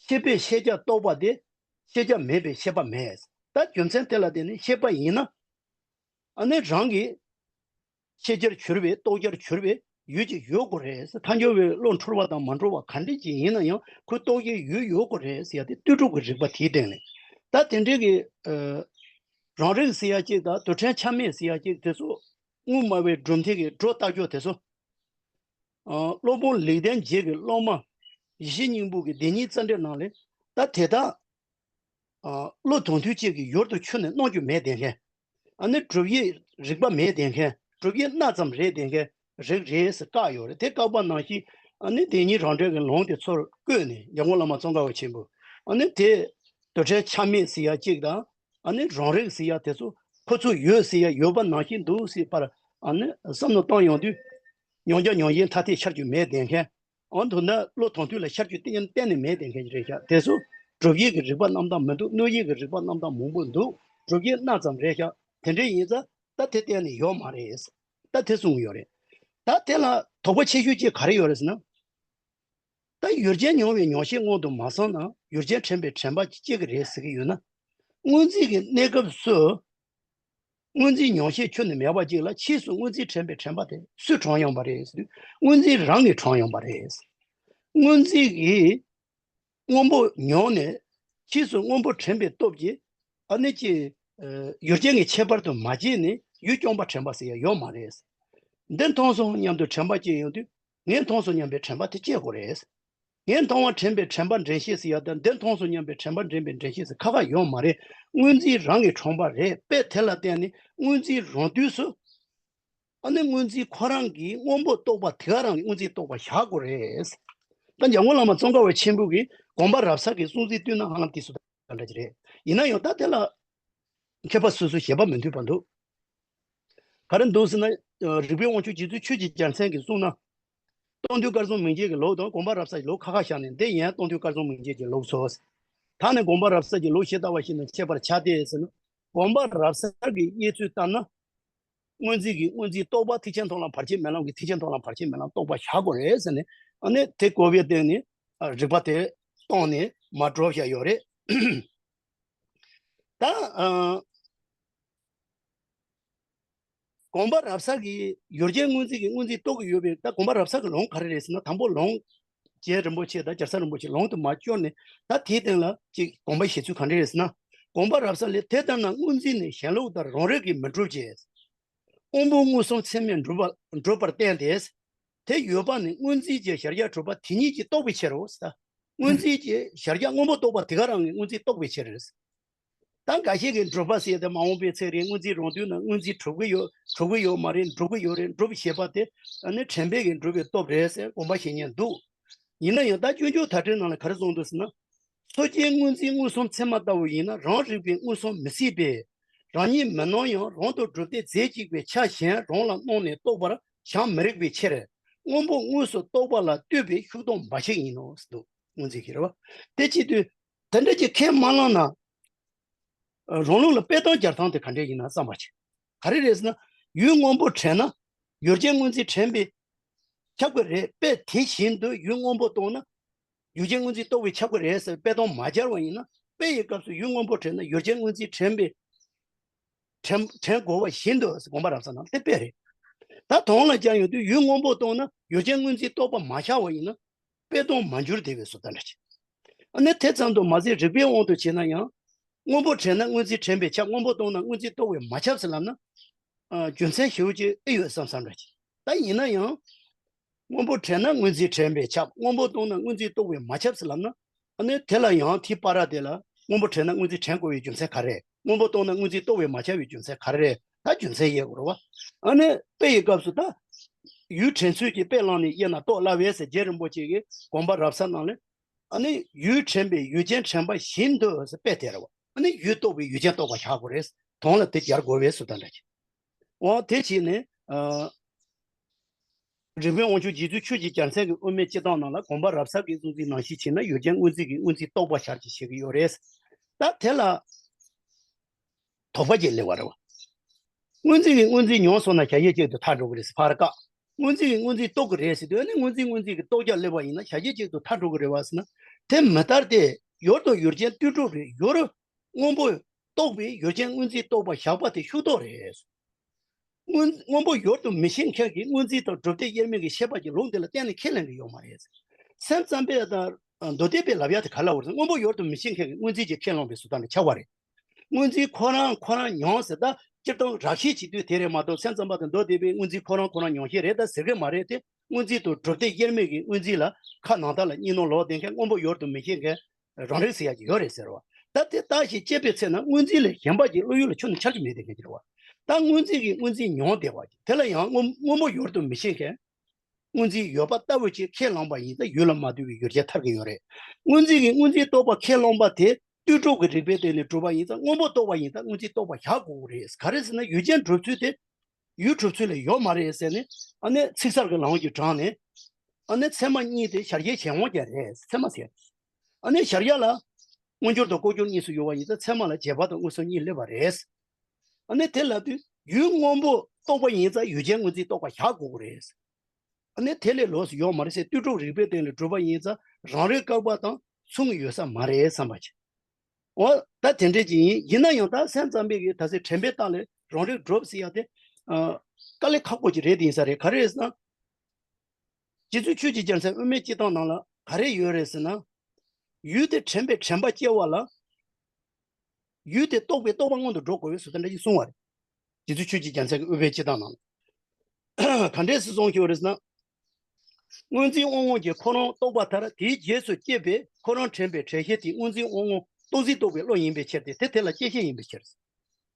ཤེས་པས་ཤེས་བྱ་རྟོགས་པ་དེ་ཤེས་བྱ་མེད་པས་ཤེས་པ་མེད། ད་རྒྱུ་མཚན་དེ་ལ་བརྟེན་ནས་ཤེས་པ་ཡིན་ན་ཨ་ནི་རང་གི་ཤེས་བྱར་གྱུར་པའི་རྟོགས་བྱར་གྱུར་པའི་ཡུལ་ཅིག་ཡོད་དགོས་རེད། ཐལ་འགྱུར་བའི་བློ་འཁྲུལ་བ་དང་མ་འཁྲུལ་བ་ག་འདྲ་ཅིག་ཡིན་ན་ཡང་ཁོའི་རྟོགས་བྱའི་ཡུལ་ཡོད་དགོས་རེད་ཟེར་ཡ་དེ་ལྟོས་གྲུབ་ཀྱི་རིག་པ་དེའི་སྟེང་ནས། ད་དེ་འདྲའི་གི་ཨ་རང་རིག་ཟེར་ཡ་གཅིག་དང་རྡུལ་ཕྲན་ཆ་མེད་ཟེར་ཡ་གཅིག་དེ་ཚོ་དངོས་སྨྲ་བའི་གྲུབ་མཐའི་གི་སྒྲོ་བཏགས་ཕྱོགས་དེ་ཚོ། ཨ་སློབ་དཔོན་ལེགས་ལྡན་འབྱེད་ཀྱི་སློབ་མ་ཡེ་ཤེས་སྙིང་པོ་གི་བདེན་གཉིས་རྩ་འགྲེལ་ནང་ལས་ད་དེ་དག་ཨ་བློ་དོན་མཐུན་གཅིག་གི་ཡུལ་དུ་ཆུད་ནས་སྣང་རྒྱུ་མེད་བསྡད་མཁན། ཨ་ནི་གྲུབ་ཡིག་རིག་པ་མེད་བསྡད་མཁན། གྲུབ་ཡིག་སྣ་ཙམ་རེད་བསྡད་མཁན་རིགས་རེད་ཟེར་བཀག་ཡོད་རེད། དེ་བཀག་པ་ནང་བཞིན་ཨ་ནི་བདེན་གཉིས་རང་འགྲེལ་གྱི་ལུང་དེ་ཚུར་བཀོད་ནས་འཇམ་མགོན་བླ་མ་ཙོང་ཁ་པ་ཆེན་པོས་ཨ་ནི་དེ་རྡུལ་ཕྲན་ཆ་མེད་ཟེར་ཡ་གཅིག་དང་། ཨ་ནི་རང་རིག་ཟེར་ཡ་དེ་ཚོ་ཁོ་ཚོ་ཡོད་ཟེར་ཡ་ཡོད་པ་ནང་བཞིན་འདུག་ཟེར་བར་ཨ་ནི་བསམ་བློ་བཏང་ཡོང་དུས། མྱོང་བྱ་མྱོང་བཞིན་ཐ་དད་ཤར་རྒྱུ་མེད་བསྡད་མཁན། འོ་འདུག་ན་བློ་དོན་མཐུན་ལ་ཤར་རྒྱུ་གཏན་གཏན་ནས་མེད་བསྡད་མཁན་ཅིག་རེད་ཤག་དེ་ཚོ་གྲུབ་ཡིག་གི་རིགས་པ་རྣམ་དག་མི་འདུག་བློ་ཡིག་གི་རིགས་པ་རྣམ་དག་མང་པོ་འདུག་གྲུབ་ཡིག་སྣ་ཙམ་རེད་ཤག་དེ་འདྲ་ཡིན་ཙང་ད་དེ་གཏན་ནས་ཡོད་མ་རེད། ད་དེ་གསུངས་ཡོད་རེད། ད་དེ་ལ་དོགས་པ་ཆེ་ཤོས་ཅིག་ག་རེ་ཡོད་རེད་ཟེར་ན། ད་ཡུལ་ཅན་མྱོང་བའི་མྱོང་བྱེད་སྔོན་དུ་མ་སོང་ན་ཡུལ་ཅན་དྲན་པའི་དྲན་པ་སྐྱེ་གི་རེད་ཟེར་གི་ཡོད་ན། སྔོན་འཛིན་གྱི་གནས་སྐབས་སུ། སྔོན་འཛིན་མྱོང་བྱེད་ཁྱོན་ནས་མེད་པ་ཅིག་ལ་ཕྱིས་སུ་སྔོན་འཛིན་དྲན་པའི་དྲན་པ་དེ་སུས་དྲངས་ཡོང་བ་རེད་ཟེར་དུས་སྔོན་འཛིན་རང་གིས་དྲངས་ཡོང་བ་རེད། སྔོན་འཛིན་གྱིས་སྔོན་པོ་མྱོང་ནས་ཕྱིས་སུ་སྔོན་པོ་དྲན་པའི་སྟོབས་ཀྱིས་ཨ་ནི་ཅི། ཡུལ་ཅན་གྱི་ཁྱད་པར་དུ་མ་བྱས་ནས་ཡུལ་སྐྱོང་བ་དྲན་པ་ཟེར་ཡ་ཡོད་མ་རེད། འདི་མཐོང་སོང་སྙམ་དུ་དྲན་པ་སྐྱེ་ཡོང་དུས་ངས་མཐོང་སོང་སྙམ་པའི་དྲན་པ་དེ་སྐྱེ་དགོས་རེད། ངས་མཐོང་བ་དྲན་པའི་དྲན་པ་འདྲེན་བྱེད་ཟེར་ཡ་དང་འདི་མཐོང་སོང་སྙམ་པའི་དྲན་པ་འདྲེན་པའི་འདྲེན་བྱེད་ཟེར་ཁ་ཁ་ཡོད་མ་རེད། སྔོན་འཛིན་རང་གིས་དྲངས་པ་རེད། དཔེ་དེ་ལ་བརྟེན་ནས་སྔོན་འཛིན་རང་དུས་སུ། ཨ་ནི་སྔོན་འཛིན་ཁོ་རང་གིས་སྔོན་པོ་རྟོགས་པ་དེ་ག་རང་གི་སྔོན་འཛིན་རྟོགས་པ་བཞག་དགོས་རེད། ད་འཇམ་མགོན་བླ་མ་ཙོང་ཁ་པ་ཆེན་པོ་གིས་དགོངས་པ་རབ་གསལ་གྱི་གསུང་ཚིག་བསྟུན་ན་ཧ་ལམ་དེ་སུ་དང་འདྲ་ཅིག་རེད། ཡིན་ན་ཡང་ད་དེ་ལ་མཁས་པ་སོ་སོའི་བཞེད་པ་མི་མཐུན་པ་འདུག་ག་རེ་འདུག་ཟེར་ན། རིགས་པའི་དབང་ཕྱུག་རྗེ་བཙུན་ཆོས་ཀྱི་རྒྱལ་མཚན་གྱིས་གསུངས་ན། སྟོང་ཐུན་སྐལ་བཟང་མིང་ཅན་གྱི་ལུགས་དང་དགོངས་པ་རབ་གསལ་གྱི་ལུགས་ཁ་ཁ་བཞག་ནས་འདི་ཡན་སྟོང་ཐུན་སྐལ་བཟང་མིང་ཅན་གྱི་ལུགས་སོ། ད་ནི་དགོངས་པ་རབ་གསལ་གྱི་ལུགས་ཤེས་ལྟ་བ་ཞིག་ནི་ཁྱད་པར་ཆ་སྟེ་ཟེར་ན། དགོངས་པ་རབ་གསལ་གྱི་དབྱེ་ཚུལ་ལྟར་ན། སྔོན་འཛིན་གྱི་སྔོན་འཛིན་རྟོག་པ་ཐེག་ཆེན་མཐོང་ལམ་བར་ཆད་མེད་ལམ་གྱི་ཐེག་ཆེན་མཐོང་ལམ་བར་ཆད་མེད་ལམ་རྟོགས་པ་བཞག་དགོས་རེད་ཟེར་ནས་ཨ་ནི་དེ་གོ་བའི་སྟེང་ནས་རིགས་པ་དེ་སྟོང་ནས་མ་གྲུབ་བཞག་ཡོད་རེད། ད་ཨ། དགོངས་པ་རབ་གསལ་གྱི་ཡུལ་ཅན་སྔོན་འཛིན་གྱི་སྔོན་འཛིན་རྟོགས་ཀྱི་ཡོད་པའི་ད་དགོངས་པ་རབ་གསལ་གྱི་ལུང་ག་རེ་རེད་ཟེར་ན། དང་པོ་ལུང་རྒྱལ་རིན་པོ་ཆེ་དང་རྒྱལ་ཚབ་རིན་པོ་ཆེ་ལུང་དུ་མ་སྐྱོར་ནས་ད་དེའི་སྟེང་ལ་ཅིག་དགོངས་པ་བཞེས་ཚུལ་ག་འདྲ་རེད་ཟེར་ན། དགོངས་པ་རབ་གསལ་ལས་དེ་ལྟར་ན་སྔོན་འཛིན་ནི་གཞན་ལུགས་ལྟར་རང་རིག་གིས་མི་འགྲུབ་ཅེས། དབང་པོ་མངོན་སུམ་ཚད་མས་འགྲུབ་པ་འགྲུབ་པར་བསྟན་ཏེ། དེ་ཡོད་པ་ནི་སྔོན་འཛིན་གྱི་གཞལ་བྱ་གྲུབ་པ་དེ་ཉིད་ཀྱིས་རྟོགས་པའི་ཕྱིར་རོ། སྔོན་འཛིན་གྱི་གཞལ་བྱ་སྔོན་པོ་རྟོགས་པ་དེ་ག་རང་གིས་སྔོན་འཛིན་རྟོགས་པའི་ཕྱིར། ད་འགའ་ཞིག་གིས་གྲུབ་པ་ཟེར་ཏེ་མ་འོངས་པའི་ཚེ་རིང་སྔོན་འཛིན་རང་དུས་ན་སྔོན་འཛིན་གྲུབ་ཀྱི་ཡོད་གྲུབ་ཀྱི་ཡོད་མ་རེད། འགྲུབ་ཀྱི་ཡོད་རེད། འགྲུབ་ཞེས་པ་དེ་ཨ་ནི་དྲན་པས་ཀྱིས་འགྲུབ་པའི་སྟོབས་རེད་ཟེར་དགོངས་པ་བཞེས་མཁན་འདུག་ཡིན་ན་ཡང་ད་སྤྱོད་འཇུག་དར་ཕྲེང་ནང་ལ་ག་རེ་གསུངས་འདུག་ཟེར་ན། མཚོ་སྐྱེས་སྔོན་འཛིན་མངོན་སུམ་ཚད་མ་ལྟ་བུ་ཡིན་ན་རང་རིག་པས་མངོན་སུམ་མི་སྲིད་པས། རང་ཉིད་མི་སྣང་ཡང་རང་དུ་གྲུབ་སྟེ་རྫས་གཅིག་པའི་ཆ་གཞན་རང་ལ་སྣང་ནས་རྟོགས་པར་བྱང་མི་རིགས་པའི་ཕྱིར། སྔོན་པོ་དངོས་སུ་རྟོགས་པ་ལ་ལྟོས་པའི་ཤུགས་རྟོགས་འབའ་ཞིག་ཡིན་ནོ་ཟེར་འདུག་སྔོན་འཛིན་གྱི་རེད་བ། དེ་བྱེད་དུས་དེ་འདྲ་ཅིག་ཁས་མ་བླངས་ན། རང་ལུགས་ལ་སྤེལ་སྟངས་རྒྱག་སྟངས་དེ་ག་འདྲས་ཡིན་ན་བསམ་པ་བྱེད། ག་རེ་རེད་ཟེར་ན། ཡུལ་སྔོན་པོ་དྲན་ན་ཡུལ་ཅན་སྔོན་རྩིས་དྲན་པས་ཁྱབ་ཀྱི་རེད། དཔེ་དེ་བཞིན་དུ་ཡུལ་སྔོན་པོ་རྟོགས་ན་ཡུལ་ཅན་སྔོན་རྩིས་རྟོགས་པས་ཁྱབ་ཀྱི་རེད་ཟེར་དཔེ་དོན་མ་སྦྱར་བ་ཡིན་ན། དཔེ་ཡི་སྐབས་སུ་ཡུལ་སྔོན་པོ་དྲན་ན་ཡུལ་ཅན་སྔོན་རྩིས་དྲན་པས་དྲན་དྲན་དགོས་པ་བཞིན་དུ་ཟེར་དགོངས་པ་རབ་གསལ་ནང་དེ་དཔེ་རེད། ད་དོན་ལ་སྦྱར་ཡོང་དུས་ཡུལ་སྔོན་པོ་རྟོགས་ན་ཡུལ་ཅན་སྔོན་རྩིས་རྟོགས་པ་མ་ཤར་བ་ཡིན་ན། དཔེ་དོན་མ་འགྱུར་བདེ་བའི་བཟོ་ལྟ་འདྲ་ཅིག་ཨ་ནི་དེ་ཙམ་དུ་མ་ཟད་རིགས་པའི་དབང་དུ་བྱས་ན་ཡང་། སྔོན་པོ་དྲན་ན་སྔོན་རྩིས་དྲན་པས་ཁྱབ། སྔོན་པོ་རྟོགས་ན་སྔོན་རྩིས་རྟོགས་པས་མ་ཁྱབ་ཟེར་ལབ་ན། ཨ། རྒྱུ་མཚན་ཞེ་པོ་ཅིག་ཨེ་ཡོད་བསམ་བསམ་འདྲ་ཅིག་ད་ཡིན་ན་ཡང་། སྔོན་པོ་དྲན་ན་སྔོན་རྩིས་དྲན་པས་ཁྱབ། སྔོན་པོ་རྟོགས་ན་སྔོན་རྩིས་རྟོགས་པས་མ་ཁྱབ་ཟེར་ལབ་ན། ཨ་ནི་དེ་ལ་ཡང་དེའི་བར་དེ་ལ་སྔོན་པོ་དྲན་ན་སྔོན་རྩིས་དྲན་དགོས་པའི་རྒྱུ་མཚན་ག་རེ། སྔོན་པོ་རྟོགས་ན་སྔོན་རྩིས་རྟོགས་པས་མ་ཁྱབ་པའི་རྒྱུ་མཚན་ག་རེ། ད་རྒྱུ་མཚན་དབྱེ་དགོས་རེད་བ། ཨ་ནི་དཔེ་ཡི་སྐབས་སུ་ད། ཡུལ་དྲན་ཚུལ་གྱིས་དཔེ་བླངས་ནས་དབྱེ་ན་རྟོགས་སླ་བས་ཟེར་རྗེ་རིན་པོ་ཆེ་གིས་དགོངས་པ་རབ་གསལ་ནང་ལས། ཨ་ནི་ཡུལ་དྲན་པས་ཡུལ་ཅན་དྲན་པ་བཞིན་དུ་ཟེར་དཔེ་དེ་རེད་བ། ཨ་ནི་ཡུལ་རྟོགས་པས་ཡུལ་ཅན་རྟོགས་པ་བཞག་དགོས་རེད། དོན་ལ་དེ་སྦྱར་དགོས་པའི་བཟོ་ལྟ་འདྲ་ཅིག་འོ་དེ་བྱས་ནས། ཨ། རིགས་པའི་དབང་ཕྱུག་རྗེ་བཙུན་ཆོས་ཀྱི་རྒྱལ་མཚན་གྱི་དབུ་མའི་སྤྱི་བཏང་ནང་ལ་དགོངས་པ་རབ་གསལ་གྱིས་གསུངས་ཚུལ་ནང་བཞིན་བྱས་ན་ཡུལ་ཅན་སྔོན་རྩིས་ཀྱི་སྔོན་རྩིས་རྟོགས་པ་ཤར་གྱི་བྱེད་ཀྱི་ཡོད་རེད། ད་དེ་ལ་དོགས་པ་ཅིག་སླེབས་པ་རེད་བ། སྔོན་རྩིས་ཀྱི་སྔོན་རྩིས་མྱོང་སོང་ན་བྱ་བྱེད་གཅིག་ཏུ་ཐལ་འགྲོ་གི་རེད་ཟེར་ཕར་བཀག་སྔོན་རྩིས་ཀྱི་སྔོན་རྩིས་རྟོགས་ཀྱི་རེད་ཟེར་དུས། ཨ་ནི་སྔོན་རྩིས་སྔོན་རྩིས་ཀྱི་རྟོགས་བྱ་སླེབས་པ་ཡིན་ན་བྱ་བྱེད་གཅིག་ཏུ་ཐལ་འགྲོ་གི་རེད་བ་ཟེར་ན། དེ་མི་ལྟར་ཏེ། ཡུལ་དང་ཡུལ་ཅན་ལྟོས་གྲུབ་རེད། ཡུལ་སྔོན་པོ་རྟོགས་པས་ཡུལ་ཅན་སྔོན་རྩིས་རྟོགས་པ་བཞག་པ་དེ་ཤུགས་རྟོགས་རེད། སྔོན་སྔོན་པོ་ཡུལ་དུ་མི་ཤེས་མཁན་གྱིས་སྔོན་རྩིས་དང་སྒྲུབ་བདེ་དབྱེར་མེད་ཀྱི་ཤེས་པ་གྱི་ལུགས་འདི་ལ་གཏན་ནས་ཁས་ལེན་གྱི་ཡོད་མ་རེད། སེམས་ཙམ་པས་དང་མདོ་སྡེ་པས་ལབ་ཡ་དེ་ག་ལ་བར་སྔོན་པོ་ཡུལ་དུ་མི་ཤེས་མཁན་གྱིས་སྔོན་རྩིས་ཀྱིས་ཁས་བླངས་པའི་བཟོ་ལྟ་འདྲ་ཆགས་པ་རེད། སྔོན་རྩིས་ཁོ་རང་ཁོ་རང་མྱོང་ཟེར། ད་སྤྱིར་བཏང་རགས་ཤེས་བྱེད་དུས་དེ་རེད་མ་གཏོགས་སེམས་ཙམ་པ་དང་མདོ་སྡེ་པས་སྔོན་རྩིས་ཁོ་རང་ཁོ་རང་མྱོང་ཤེས་རེད་ད་ཟེར་གི་མ་རེད་དེ། སྔོན་རྩིས་དང་སྒྲུབ་བདེ་དབྱེར་མེད་ཀྱི་སྔོན་རྩིས་ལ་ཁ་ནང་ལྟ་ལ་གཉིས་སྣང་ལོག་བསྡད་མཁན། སྔོན་པོ་ཡུལ་དུ་མི་ཤེས་མཁན་རང་རིག་ཟེར་ཡག་ཅིག་ཡོད་རེད་ཟེར་བ། ད་དེ་ལྟ་ཞིག་དཔྱད་པའི་ཚེ་ན་སྔོན་རྩིས་ལས་གཞན་པ་ཅིག་བློ་ཡུལ་ལ་ཁྱོན་ནས་འཆར་གྱི་མེད་བསྡད་མཁན་ཅིག་རེད་བ། ད་སྔོན་རྩིས་ཀྱིས་སྔོན་རྩིས་མྱོང་བསྡད་པ་ཅིག་དེ་ལ་ཡང་སྔོན་སྔོན་པོ་ཡུལ་དུ་མི་ཤེས་མཁན། སྔོན་རྩིས་ཡོད་པ་ལྟ་བུ་ཅིག་ཁས་བླངས་པ་ཡིན་ཙང་ཡུལ་ལ་མ་ལྟོས་པའི་ཡུལ་ཅན་ཐར་གྱི་ཡོད་རེད། སྔོན་རྩིས་ཀྱིས་སྔོན་རྩིས་རྟོགས་པ་ཁས་བླངས་པ་དེ་ལྟོས་གྲུབ་ཀྱི་རིགས་པའི་སྟེང་ནས་གྲུབ་པ་ཡིན་ཙང་སྔོན་པོ་རྟོགས་པ་ཡིན་ཙང་སྔོན་རྩིས་རྟོགས་པ་བཞག་དགོས་ཀྱི་རེད། ག་རེ་ཟེར་ན་ཡུལ་ཅན་གྲུབ་ཚུལ་དེ་ཡུལ་གྲུབ་ཚུལ་ལ་ཡོད་མ་རེད་ཟེར་ནས། ཨ་ནི་ཚིག་གསར་གྱི་ལམ་གྱིས་དྲངས་ནས། ཨ་ནི་ཚད་མ་གཉིས་དེ་བྱ་བྱེད་གཞན་དབང་ཅན་རེད། ཚད་མ་ཟེར། ཨ་ནི་བྱ་བྱེད་ལ་མངོན་གྱུར་དང་ལྐོག་གྱུར་གཉིས་སུ་ཡོད་པ་ཡིན་ཙང་ཚད་མ་ལ་རྗེས་དཔག་དང་མངོན་སུམ་གཉིས་སླེབས་པ་རེད། ཨ་ནི་དེ་ལབ་དུས་ཡུལ་སྔོན་པོ་རྟོགས་པ་ཡིན་ཙང་ཡུལ་ཅན་སྔོན་རྩིས་རྟོགས་པ་བཞག་དགོས་ཀྱི་རེད། ཨ་ནི་དེ་ལས་ལོགས་སུ་ཡོད་མ་རེད་ཟེར། ལྟོས་གྲུབ་རིགས་པའི་སྟེང་ལ་གྲུབ་པ་ཡིན་ཙང་རང་རིག་བཀག་པ་དང་མཚུངས་ཡོད་ས་མ་རེད་བསམ་པ་བྱེད། འོ་ད་དེ་འདྲས་ཅིག་ཡིན། ཡིན་ན་ཡང་ད་སེམས་ཙམ་པས་ཀྱི་ད་ཚེ་དྲན་པའི་རྟགས་ལས་རང་རིག་གྲུབ་ཟེར་ཡ་དེ། ཨ། དཀའ་ལས་ཁག་པོ་ཅིག་རེད་དེ་ཡིན་ས་རེད། ག་རེ་རེད་ཟེར་ན། རྗེ་བཙུན་ཆོས་ཀྱི་རྒྱལ་མཚན་དབུ་མའི་སྤྱི་བཏང་ནང་ལ་ག་རེ་ཡོད་རེད་ཟེར་ན། ཡུལ་དེ་དྲན་པས་དྲན་པ་སྐྱེ་བ་ལ། ཡུལ་དེ་རྟོགས་པས་རྟོགས་པ་སྔོན་དུ་འགྲོ་དགོས་པའི་བཟོ་ལྟ་འདྲ་ཞིག་གསུངས་པ་རེད། རྗེ་བཙུན་ཆོས་ཀྱི་རྒྱལ་མཚན་གྱི་དབུ་མའི་སྤྱི་བཏང་ནང་ལ། ག་འདྲས་སེ་གསུངས་ཡོད་རེད་ཟེར་ན། སྔོན་རྩིས་དབང་ལྔ་གིས་ཁོ་རང་རྟོགས་པ་མཐར། དེའི་རྗེས་སུ་སྐྱེས་པས་ཁོ་རང་དྲན་པའི་དྲན་ཤེས་དེ་སྔོན་རྩིས་དབང་ལྔ་རྟོག་ཟིན་རྟོགས་པའི་བློ་ཡིན་པའི་ཕྱིར་ཏེ། དེ་དེ་ལ་སྐྱེད་ཤེས་ཡིན་པའི་ཕྱིར།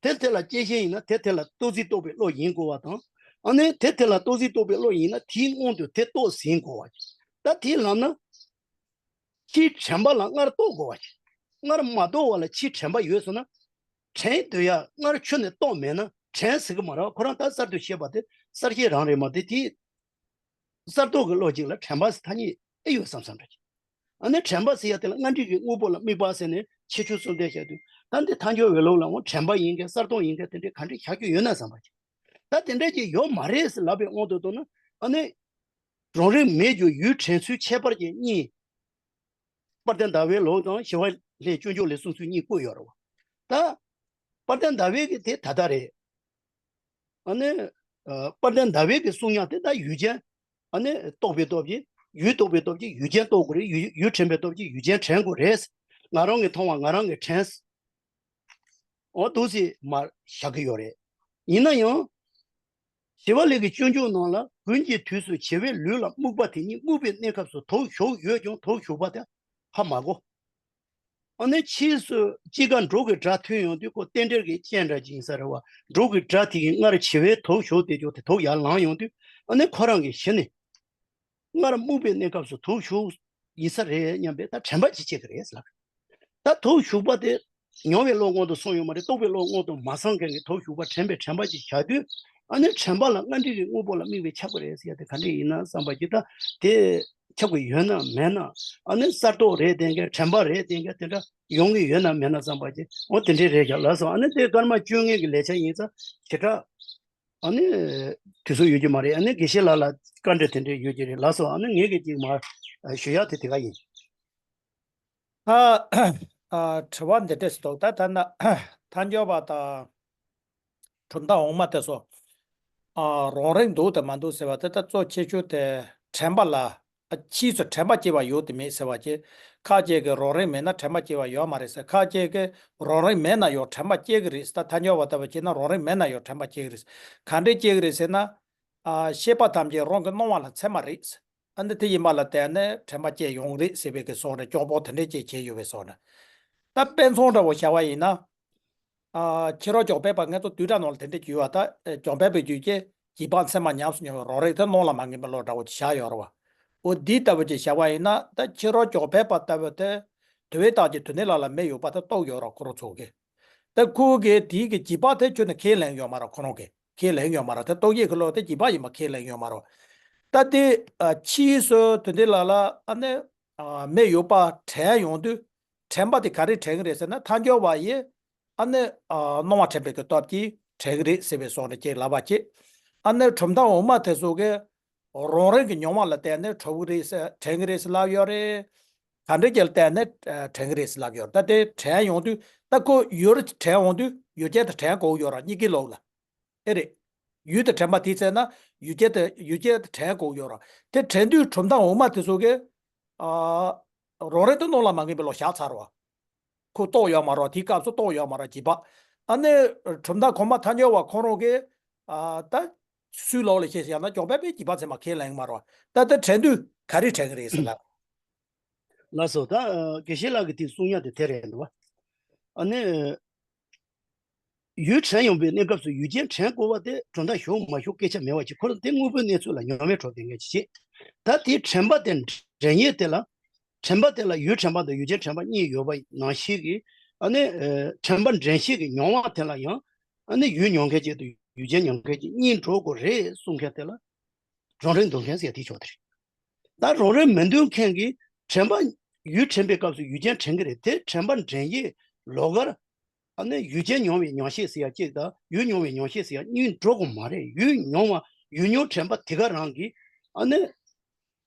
དེ་དེ་ལ་སྐྱེད་ཤེས་ཡིན་ན་དེ་དེ་ལ་རྟོག་ཟིན་རྟོགས་པའི་བློ་ཡིན་དགོས་པ་དང་། ཨ་ནི་དེ་དེ་ལ་རྟོག་ཟིན་རྟོགས་པའི་བློ་ཡིན་ན་དེའི་སྔོན་དུ་དེ་རྟོགས་ཟིན་དགོས་པ། ད་དེ་ལབ་ན། ཕྱིའི་དྲན་པ་ལ་སྔར་རྟོགས་དགོས་པ་ཅིག་སྔར་མ་རྟོགས་པ་ལ་ཕྱིའི་དྲན་པ་ཡོད་སོང་ན། དྲན་འདོད་ཡ་སྔར་ཁྱོན་ནས་རྟོགས་མེད་ན་དྲན་ཟེར་གི་མ་རེད། ཁོ་རང་ད་གསར་དུ་ཤེས་པ་དེ་གསར་ཤེས་རང་རེད་མ་དེ་དེ། གསར་རྟོགས་ཀྱི་བློ་ཅིག་ལ་དྲན་པ་ཟེར་ཐ་སྙད་ཨེ་ཡོད་བསམ་བསམ་འདྲ་ཅིག་ཨ་ནི་དྲན་པ་ཟེར་ཡ་དེ་ལ་སྔར་འདྲིས་ཀྱི་དངོས་པོ་ལ་དམིགས་པ་ཟེར་ནས་ཁྱད་ཆོས་གསུམ་ལྡན་བཤད་དུས། ད་འདི་ཐལ་འགྱུར་འོད་ལོག་ལ་འོང་དྲན་པ་ཡིན་མཁན་གསར་རྟོགས་ཡིན་མཁན་དེ་འདྲའི་ག་འདྲས་བཞག་རྒྱུ་ཡོད་ན་བསམ་པ་ཅིག་ད་དེ་འདྲ་ཅིག་ཡོད་མ་རེད་ཟེར་ལབ་པའི་དབང་དུ་བཏང་ན། ཨ་ནི། རང་རིག་མེད་རྒྱུ་ཡུལ་དྲན་ཚུལ་ཁྱད་པར་ཅན་གཉིས། དཔལ་ལྡན་ཟླ་བའི་ལུགས་དང་ཞི་བ་ལྷའི་སྤྱོད་འཇུག་ལས་གསུངས་ཚུལ་གཉིས་བཀོད་ཡོད་རེད་བ། ད། དཔལ་ལྡན་ཟླ་བའི་གི་དེ་ད་ལྟ་རེད། ཨ་ནི། ཨ། དཔལ་ལྡན་ཟླ་བའི་གི་གསུང་ཡག་དེ་ད་ཡུལ་ཅན། ཨ་ནི་རྟོགས་པའི་སྟོབས་ཀྱིས་ཡུལ་རྟོགས་པའི་སྟོབས་ཀྱིས་ཡུལ་ཅན་རྟོགས་དགོས་རེད། ཡུལ་ཡུལ་དྲན་པའི་སྟོབས་ཀྱིས་ཡུལ་ཅན་དྲན་དགོས་རེད། ང་རང་གིས་མཐོང་བ་ང་རང་གིས་དྲན། འོ་འདུག་སེ་མར་བཞག་གི་ཡོད་རེད། ཡིན་ན་ཡང་། ཞི་བ་ལྷ་གི་སྤྱོད་འཇུག་ནང་ལ་དགུན་གྱི་དུས་སུ་བྱེ་བའི་ལུས་ལ་རྨུགས་པ་དེ་ཉིད་རྨུགས་པའི་གནས་སྐབས་སུ་དོགས་ཞུགས་ཡོད་ཀྱང་དོགས་ཞུགས་པ་དེ་ཧ་མ་གོ། ཨ་ནི་ཕྱིས་སུ་དཔྱིད་ཀ་འབྲོག་གི་སྒྲ་ཐོས་ཡོང་དུས་ཁོ་རྟེན་འབྲེལ་གྱི་རྐྱེན་འདྲ་ཅིག་ཡིན་ས་རེད་བ། འབྲོག་གི་སྒྲ་དེ་གིས་སྔར་བྱེ་བའི་དོགས་ཞུགས་དེ་ཅོག་དེ་དོགས་ཡར་ལངས་ཡོང་དུས། ཨ་ནི་ཁོ་རང་གིས་གཞི་ནས། སྔར་རྨུགས་པའི་གནས་སྐབས་སུ་དོགས་ཞུགས་ཡིན་ས་རེད་སྙམ་པའི་ད་དྲན་པ་ཅིག་སྐྱེ་གི་རེད་ལགས། ད་དོགས་ཞུགས་པ་དེ་མྱོང་བའི་བློ་སྔོན་དུ་སོང་ཡོད་མ་རེད། རྟོགས་པའི་བློ་སྔོན་དུ་མ་སོང་མཁན་གྱི་དོགས་ཞུགས་པ་དྲན་པའི་དྲན་པ་ཅིག་བཞག་དུས། ཨ་ནི་དྲན་པ་ལ་སྔར་འདྲིས་ཀྱི་དངོས་པོ་ལ་དམིགས་པས་ཁྱབ་པ་རེད་ཟེར་ཡ་དེ་ག་འདྲས་ཡིན་ན་བསམ་པ་ཅིག་ད་དེ་ཁྱབ་ཀྱི་ཡོད་ན་མེད་ན། ཨ་ནི་གསར་རྟོགས་རེད་བསྡད་མཁན་དྲན་པ་རེད་བསྡད་མཁན་དེ་འདྲ་ཡོང་གི་ཡོད་ན་མེད་ན་བསམ་པ་ཅིག་འོ་དེ་འདྲས་རེད་ཤག་ལགས་སོ། ཨ་ནི་དེ་སྐར་མ་བཅོ་ལྔའི་གི་ལས་འཆར་ཡིན་ཙང་བྱེ་བྲག་ཨ་ནི་དུས་ཚོད་ཡོད་ཀྱི་མ་རེད། ཨ་ནི་དགེ་བཤེས་ལགས་ལ་བཀའ་འདྲི་དེ་འདྲ་ཡོད་ཀྱི་རེད། ལགས་སོ། ཨ་ནི་ངེད་ཀྱིས་ཅིག་མར་ཞུ་ཡག་དེ་དེ་ག་ཡིན། ཨ་ཨ་དྲི་བ་འདི་འདྲས་འདུག་ད་ད་ན་ཐལ་འགྱུར་བ་དང་གྲུབ་མཐའ་འོག་མ་དེ་ཚོ་ཨ་རང་རིག་འདུག་དང་མ་འདུག་ཟེར་བ་དེ་ད་གཙོ་ཆེ་ཤོས་དེ་དྲན་པ་ལ་ཨ་ཕྱིས་སུ་དྲན་པ་སྐྱེ་བ་ཡོད་དེ་མེད་ཟེར་བ་ཅིག་ཁ་ཅིག་གིས་རང་རིག་མེད་ན་དྲན་པ་སྐྱེ་བ་ཡོད་མ་རེད་ཟེར། ཁ་ཅིག་གིས་རང་རིག་མེད་ན་ཡང་དྲན་པ་སྐྱེ་གི་རེད་ཟེར། ད་ཐལ་འགྱུར་བ་ལྟ་བུ་བྱས་ན་རང་རིག་མེད་ན་ཡང་དྲན་པ་སྐྱེ་གི་རེད་ཟེར། ག་འདྲས་སྐྱེ་གི་རེད་ཟེར་ན། ཨ་ཤེས་པ་ཐམས་ཅད་རང་གི་སྣང་བ་ལ་ཚད་མ་རེད་ཟེར། ཨ་འདི་དེ་ཡིན་པ་ལ་བརྟེན་ནས་དྲན་པ་སྐྱེ་ཡོང་རེད་ཟེར་བའི་གི་བཟོ་འདྲ། སྐྱོ་པོ་དེ་འདྲས་ཅིག་བྱས་ཡོད་པའི་བཟོ་འདྲ། ད་དཔེ་མཚོན་འདྲ་བོ་བཞག་པ་ཡིན་ན། ཨ་ཕྱི་རོལ་འཇོག་པའི་བར་ང་ཚོ་བསྡུས་གྲྭ་ནང་ལ་དེ་འདྲས་ཅིག་ཡོད་པ། ད་འཇོག་པའི་བར་རྒྱུད་ཀྱི་རྗེས་དཔག་ཚད་མ་ཉམས་སུ་མྱོང་བའི་རང་རིག་དེ་སྣང་ལ་མ་ངེས་པའི་བློ་འདྲ་བོ་ཅིག་བཞག་ཡོད་རེད་བ། འོ་འདི་ལྟ་བུ་ཅིག་བཞག་པ་ཡིན་ན། ད་ཕྱི་རོལ་འཇོག་པའི་བར་ལྟ་བུ་དེ་དུ་བའི་རྟགས་ཀྱིས་དོན་ལྡན་ལ་ལ་མེ་ཡོད་པ་དེ་རྟོགས་ཡོད་རེད་ཁོ་རང་ཚོ་གིས། ད་ཁོ་གིས་དེའི་གི་རྗེས་དཔག་དེ་ཁྱོན་ནས་ཁས་ལེན་ཡོད་མ་རེད། ཁོ་རང་གིས་ཁས་ལེན་ཡོད་མ་རེད། དེ་རྟོག་གེའི་གི་བློ་དེ་རྗེས་དཔག་ཡིན་པ་ཁས་ལེན་ཡོད་མ་རེད། ད་དེ་ཨ་ཕྱིས་སུ་དོན་ལྡན་ལ་ལ་ཨ་ནི་ཨ་མེ་ཡོད་པ་དྲན་ཡོང་དུས། དྲན་པ་དེ་ག་རེ་དྲན་གི་རེད་ཟེར་ན། ཐལ་འགྱུར་བ་ཡིས་ཨ་ནི་ཨ་སྣང་བ་དྲན་པའི་གི་སྟོབས་ཀྱིས་དྲན་གི་རེད་ཟེར་བའི་བཟོ་འདྲ་ཅིག་ལབ་པ་ཅིག་ཨ་ནི་གྲུབ་མཐའ་འོག་མ་དེ་ཚོ་གིས་རང་རིག་གི་མྱོང་བ་ལ་བརྟེན་ནས་གྲུབ་གི་རེད་ཟེར། དྲན་གི་རེད་ཟེར་ལབ་ཡོད་རེད། ག་འདྲ་ཅིག་ལ་བརྟེན་ནས་ཨ་དྲན་གི་རེད་ཟེར་ལབ་ཡོད་རེད། ད་དེ་དྲན་ཡོང་དུས། ད་ཁོ་ཡུལ་དྲན་ཡོང་དུས་ཡུལ་ཅན་དེ་དྲན་དགོས་ཡོད་རེད། གཉིས་ཀའི་ལོགས་ལ། ཨེ་རེད། ཡུལ་དེ་དྲན་པ་དེའི་ཚེ་ན་ཡུལ་ཅན་དེ་ཡུལ་ཅན་དེ་དྲན་དགོས་ཡོད་རེད། དེ་དྲན་དུས་གྲུབ་མཐའ་འོག་མ་དེ་ཚོ་གིས་ཨ་རང་རིག་དེ་སྣང་ལ་མ་ངེས་པའི་བློ་བཞག་ཚར་བ། ཁོ་རྟོགས་ཡོད་མ་རེད། དེའི་སྐབས་སུ་རྟོགས་ཡོད་མ་རེད། རྗེས་དཔག་ཨ་ནི་གྲུབ་མཐའ་གོང་མ་ཐལ་འགྱུར་བ་ཁོ་རང་གིས་ཨ་ད་སུའི་ལོག་ལ་བཤད་ཟེར་ཡང་ན་འཇོག་པའི་བར་རྗེས་དཔག་ཚད་མ་ཁས་ལེན་མ་རེད། ད་ལྟ་དྲན་དུས་ག་རེ་དྲན་གི་རེད་ཟེར་ན། ལགས་སོ། ད་དགེ་བཤེས་ལགས་ཀྱི་དེ་གསུང་ཡ་དེ་དེ་རེད་འདུག་བ། ཨ་ནི་ཡུལ་དྲན་ཡོང་བའི་གནས་སྐབས་སུ་ཡུལ་ཅན་དྲན་དགོས་པ་དེ་གྲུབ་མཐའ་ཞུགས་མ་ཞུགས་སྐད་ཆ་མེད་པ་ཅིག་ཁོ་རང་དེ་དངོས་པོའི་གནས་ཚུལ་ལ་ཉམས་ལེན་གྲུབ་དེ་ངས་ཅི་བྱེད། ད་དེའི་དྲན་པ་དེ་དྲན་ཡས་དེ་ལ། དྲན་པ་དེ་ལ་ཡུལ་དྲན་པ་དང་ཡུལ་ཅན་དྲན་པ་གཉིས་ཡོད་པ་ནང་བཞིན་གྱི། ཨ་ནི་དྲན་པ་དྲན་ཤེས་ཀྱི་མྱོང་བ་དེ་ལ་ཡང་། ཨ་ནི་ཡུལ་མྱོང་མཁན་གཅིག་དང་ཡུལ་ཅན་མྱོང་མཁན་གཅིག་གཉིས་འགྲོ་དགོས་རེད་གསུང་མཁན་དེ་ལ། རང་རིག་འདུལ་མཁན་ཟེར་དེའི་ཕྱོགས་དེ་རེད། ད་རང་རིག་མི་འདུལ་མཁན་གྱིས་དྲན་པ། ཡུལ་དྲན་པའི་སྐབས་སུ་ཡུལ་ཅན་དྲན་གྱི་རེད། དེ་དྲན་པ་དྲན་ཡས་ལོགས་ཀར། ཨ་ནི་ཡུལ་ཅན་མྱོང་བའི་མྱོང་ཤེས་ཟེར་ཡ་གཅིག་དང་ཡུལ་མྱོང་བའི་མྱོང་ཤེས་ཟེར་ཡ་གཉིས་འགྲོ་དགོས་མ་རེད། ཡུལ་མྱོང་བ་ཡུལ་མྱོང་དྲན་པ་དེ་ག་རང་གིས། ཨ་ནི་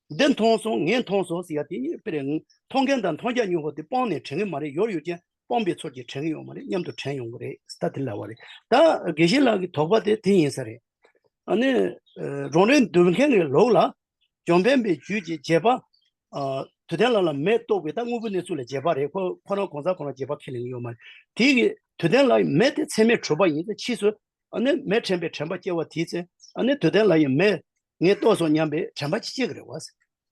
འདི་མཐོང་སོང་ངས་མཐོང་སོང་ཟེར་ཡ་དེ་གཉིས་དཔེ་རེད། མཐོང་མཁན་དང་མཐོང་རྒྱ་མྱོང་བ་དེ་སྤངས་ནས་དྲན་གྱི་མ་རེད། ཡོད་ཡུལ་ཅན་སྤངས་པའི་ཚུལ་གྱིས་དྲན་གྱི་ཡོད་མ་རེད། མཉམ་དུ་དྲན་ཡོང་གི་རེད། ད་དེ་ལབ་པ་རེད། ད་དགེ་བཤེས་ལགས་ཀྱི་དོགས་པ་དེ་དེ་ཡིན་ས་རེད། ཨ་ནི། རང་རིག་འདུལ་མཁན་གྱི་ལུགས་ལ། འཇོམས་པའི་རྒྱུད་ཀྱི་རྗེས་དཔག་དུས་གཏན་ལ་ལ་མེ་རྟོགས་པའི་ད་དངོས་པོའི་གནས་ཚུལ་ལ་རྗེས་དཔག་རེད། ཁོ་ཁོ་རང་གང་ཟག་ཁོ་རང་རྗེས་དཔག་ཁས་ལེན་གྱི་ཡོད་མ་རེད། དེ་གི་དུས་གཏན་ལ་མེ་དེ་ཚད་མས་གྲུབ་པ་ཡིན་ཙང་ཕྱིས་སུ། ཨ་ནི་མེ་དྲན་པའི་དྲན་པ་སྐྱེ་བ་དེའི་ཚེ། ཨ་ནི་དུས་གཏན་ལ་ཡང་མེ་ངས་རྟོགས་སོང་སྙམ་པའི་དྲན་པ་ཅི་སྐྱེ་གི་རེད་བ།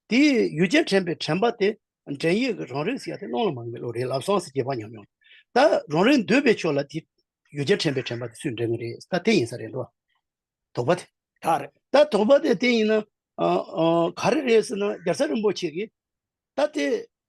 དེ་ཡུལ་ཅན་དྲན་པའི་དྲན་པ་དེ་དྲན་ཡས་ཀྱི་རང་རིག་ཟེར་ཡ་དེ་སྣང་ལ་མ་ངེས་པའི་བློ་རེད་ལབ་སོང་ཟེར། རྗེས་དཔག་ཉམས་མྱོང་། ད་རང་རིག་འདུལ་བའི་ཕྱོགས་ལ་དེ་ཡུལ་ཅན་དྲན་པའི་དྲན་པ་དེ་སུས་འདྲེན་གི་རེད། ད་དེ་ཡིན་ས་རེད་འདུག་དོགས་པ་དེ། ད་རེད། ད་དོགས་པ་དེ་དེ་ཡིན་ན། ཨ་ཨ་ག་རེ་རེད་ཟེར་ན། རྒྱལ་ཚབ་རིན་པོ་ཆེ་གིས། ད་དེ་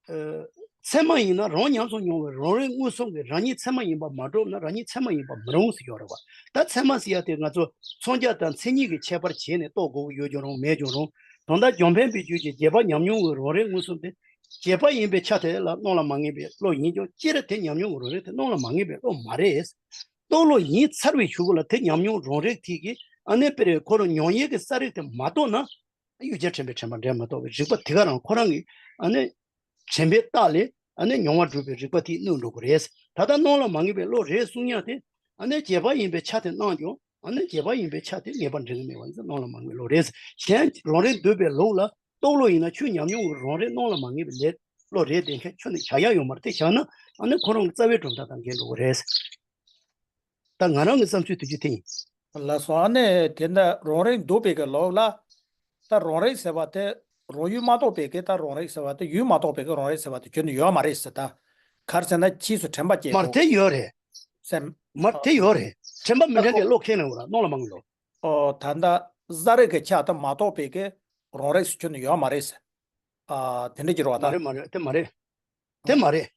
ཨ་ཚད་མ་ཡིན་ན་རང་ཉམས་སུ་མྱོང་བའི་རང་རིག་མངོན་སུམ་གྱིས་རང་ཉིད་ཚད་མ་ཡིན་པ་མ་གྲུབ་ན་རང་ཉིད་ཚད་མ་ཡིན་པ་མི་རུང་ཟེར་ཡོད་རེད་བ། ད་ཚད་མ་ཟེར་ཡ་དེ་ང་ཚོ་མཚོན་བྱ་དང་མཚན་ཉིད་ཀྱི་ཁྱད་པར་བྱས་ནས་རྟོགས་དགོས་ཀྱི་ཡོད་ཀྱང་རུང་མེད་ཀྱང་རུང་། དོན་དག་འཇོམས་ཕན་པའི་རྒྱུད་ཀྱི་རྗེས་དཔག་ཉམས་མྱོང་གི་རང་རིག་མངོན་སུམ་དེ། རྗེས་དཔག་ཡིན་པའི་ཆ་དེ་ལ་སྣང་ལ་མ་ངེས་པའི་བློ་ཡིན་ཀྱང་སྤྱིར་དེ་ཉམས་མྱོང་གི་རང་རིག་དེ་སྣང་ལ་མ་ངེས་པའི་བློ་མ་རེད། རྟོགས་བློ་ཡིན་ཚར་བའི་གཞུག་གུ་ལ་དེ་ཉམས་མྱོང་རང་རིག་དེ་གིས་ཨ་ནི་དཔེ་རེད། ཁོ་རང་མྱོང་ཡས་ཀྱི་གསལ་རིག་དེ་མ་རྟོགས་ན། ཡུལ་ཅན་དྲན་པའི་དྲན་པ་འདྲེན་མ་གཏོགས་པའི་རིག་པ་དེ་ག་རང་ཁོ་རང་གི་ཨ་ནི་དྲན་པའི་རྟགས་ལས་ཨ་ནི་མྱོང་བ་གྲུབ་པའི་རིག་པ་དེ་གནོད་འགྲོ་གི་རེད། ད་ལྟ་སྣང་ལ་མ་ངེས་པའི་བློ་རེད་གསུང་ཡ་དེ་ཨ་ནི་རྗེས་དཔག་ཡིན་པའི་ཆ་དེ་སྣང་ཀྱང་ཨ་ནི་རྗེས་དཔག་ཡིན་པའི་ཆ་དེ་ངེས་པ་འདྲེན་གི་མེད་པ་ཡིན་ཙང་སྣང་ལ་མ་ངེས་བློ་རེད། གཞན་རང་རིག་འདུལ་བའི་ལུགས་ལ་རྟོགས་བློ་ཡིན་ན་ཆོས་ཉམས་མྱོང་གི་རང་རིག་སྣང་ལ་མ་ངེས་པའི་ལས་བློ་རེད། དེ་མཁན་ཁྱོན་ནས་བཞག་ཡ་ཡོད་མ་རེད། དེ་བཞག་ན་ཨ་ནི་ཁོ་རང་གི་རྩ་བའི་གྲུབ་མཐའ་དང་འགལ་འགྲོ་གི་རེད། ད་ང་རང་གི་བསམ་ཚུལ་དེ་ཅི་དེ་ཡིན། ལགས་སོ། ཨ་ནི་དེ་འདྲ་རང་རིག་འདུལ་བའི་གི་ལུགས་ལ། ད་རང་རིག་ཟེར་བ་དེ་རང་ཡུལ་མ་རྟོགས་པའི་གི་ད་རང་རིག་ཟེར་བ་དེ་ཡུལ་མ་རྟོགས་པའི་གི་རང་རིག་ཟེར་བ་དེ་ཁྱོན་ནས་ཡོད་མ་རེད་ཟེར། ད་ག་རེ་ཟེར་ན་ཕྱིས་སུ་དྲན་པ་སྐྱེ་མར་དགོས་དེ་ཡོད་རེད། སེམས། མར་དེ་ཡོད་རེད། དྲན་པ་མི་འདྲ་གི་བློ་ཁས་ལེན་དགོས་ར་སྣང་ལ་མ་ངེས་ལོ། ཨོ་ད་ལྟ་གསལ་རིག་གི་ཆ་དེ་མ་རྟོགས་པའི་གི་རང་རིག་ཟེར་ཁྱོན་ནས་ཡོད་མ་རེད་ཟེར། ཨ་དེ་འདྲ་གྱི་རོ་བ་མ་ད། རེད་མ་རེད། དེ་མ་རེད། དེ་མ་རེད།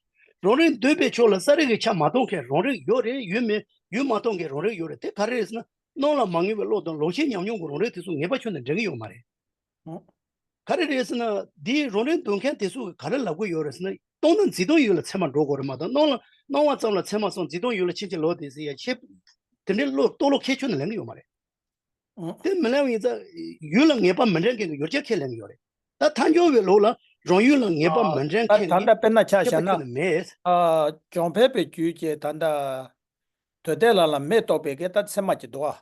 རང་རིག་འདུལ་བའི་ཕྱོགས་ལ་གསལ་རིག་གི་ཆ་མ་མཐོང་མཁན་རང་རིག་ཡོད་རེད། ཡུལ་མེད་ཡུལ་མ་མཐོང་མཁན་རང་རིག་ཡོད་རེད། དེ་ག་རེ་རེད་ཟེར་ན། སྣང་ལ་མ་ངེས་པའི་བློ་དང་ལོག་ཤེས་ཉམས་མྱོང་གི་རང་རིག་དེ་ཚོ་ངེས་པ་ཁྱོན་ནས་འདྲེན་གི་ཡོད་མ་རེད། ཨོ། ག་རེ་རེད་ཟེར་ན། འདིའི་རང་རིག་འདུལ་མཁན་དེ་ཚོ་གིས་ག་རེ་ལབ་གི་ཡོད་རེད་ཟེར་ན། སྟོང་ན་འཛིན་སྟངས་ཡུལ་ལ་ཚད་མ་འགྲོ་དགོས་རེད་མ་གཏོགས་སྣང་ལ་སྣང་བ་ཙམ་ལ་ཚད་མ་སོང་འཛིན་སྟངས་ཡུལ་ལ་ཕྱིན་ཅི་ལོག་དེ་ཟེར་ཡ་ཤེས། དེ་འདྲའི་བློ་རྟོགས་བློ་ཁས་ཁྱོན་ནས་ལེན་གི་ཡོད་མ་རེད། ཨང་། དེ་མི་ལེན་པ་ཡིན་ཙང་ཡུལ་ལ་ངེས་པ་མི་འདྲེན་མཁན་གྱི་ཡུལ་ཅན་ཁས་ལེན་གྱི་ཡོད་རེད། ད་ཐལ་འགྱུར་བའི་ལུགས་ལ་རང་ཡུལ་ལ་ངེས་པ་ཨ། མི་འདྲེན་ད་མཁན་ད་གྱི་ལྟ་དཔེར་ན་ཆ་ཁྱད་པར་བཞག་ན། ཁྱོན་ནས་མེད། ཨ། གྱོང་འཕེལ་པའི་རྒྱུད་ཀྱི་ད་ལྟ་དོན་དེ་ལ་ལ་མེ་གཏོགས་པའི་གི་ད་ཚད་མ་གཅིག་འདུག་ཨ།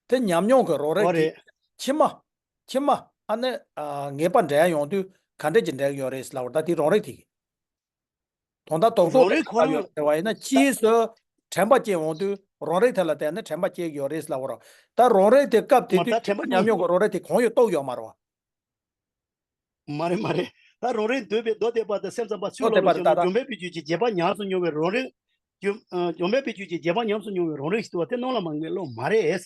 དེ་ཉམས་མྱོང་གི་རང་རིག་འོ་རེད། གི་ཕྱི་མ། ཕྱི་མ་ཨ་ནི་ཨ་ངེས་པ་འདྲེན་ཡོང་དུས་ག་འདྲས་ཀྱི་འདྲེན་ཡོད་རེད་ལབ་པ་ད་དེ་རང་རིག་དེ་གི། དོན་དག་རྟོག་རང་ཚོགས་རིག་ཁོ་རང་ཡོད་ཟེར་བ་ཡིན་ན་ད་ཕྱིས་སུ་དྲན་པ་སྐྱེ་འོང་དུས་རང་རིག་དེ་ལ་བརྟེན་ནས་དྲན་པ་སྐྱེ་གི་ཡོད་རེད་ལབ་པ་རེད། ད་རང་རིག་དེ་སྐབས་དེ་མ་ད་དུས་དྲན་པ་ཉམས་མྱོང་གི་རང་རིག་དེ་གང་ཡོད་རྟོགས་ཡོད་མ་རེད་བ། མ་རེད་མ་རེད། ད་རང་རིག་འདོད་པའི་མདོ་སྡེ་པ་དང་སེམས་ཙམ་པ་ཚུལ་མདོ་སྡེ་ལ་པ་ལ་ཞེན་ལ་ད་ད་འཇོམས་པའི་བུ་རྒྱུད་ཀྱི་རྗེས་དཔག་ཉམས་སུ་མྱོང་བའི་རང་རིག་འཇོམས་ཨ་འཇོམས་པའི་བུ་རྒྱུད་ཀྱི་རྗེས་དཔག་ཉམས་སུ་མྱོང་བའི་རང་རིག་ཞིག་ཏུ་བ་དེ་སྣང་ལ་མ་ངེས་བློ་མ་རེད།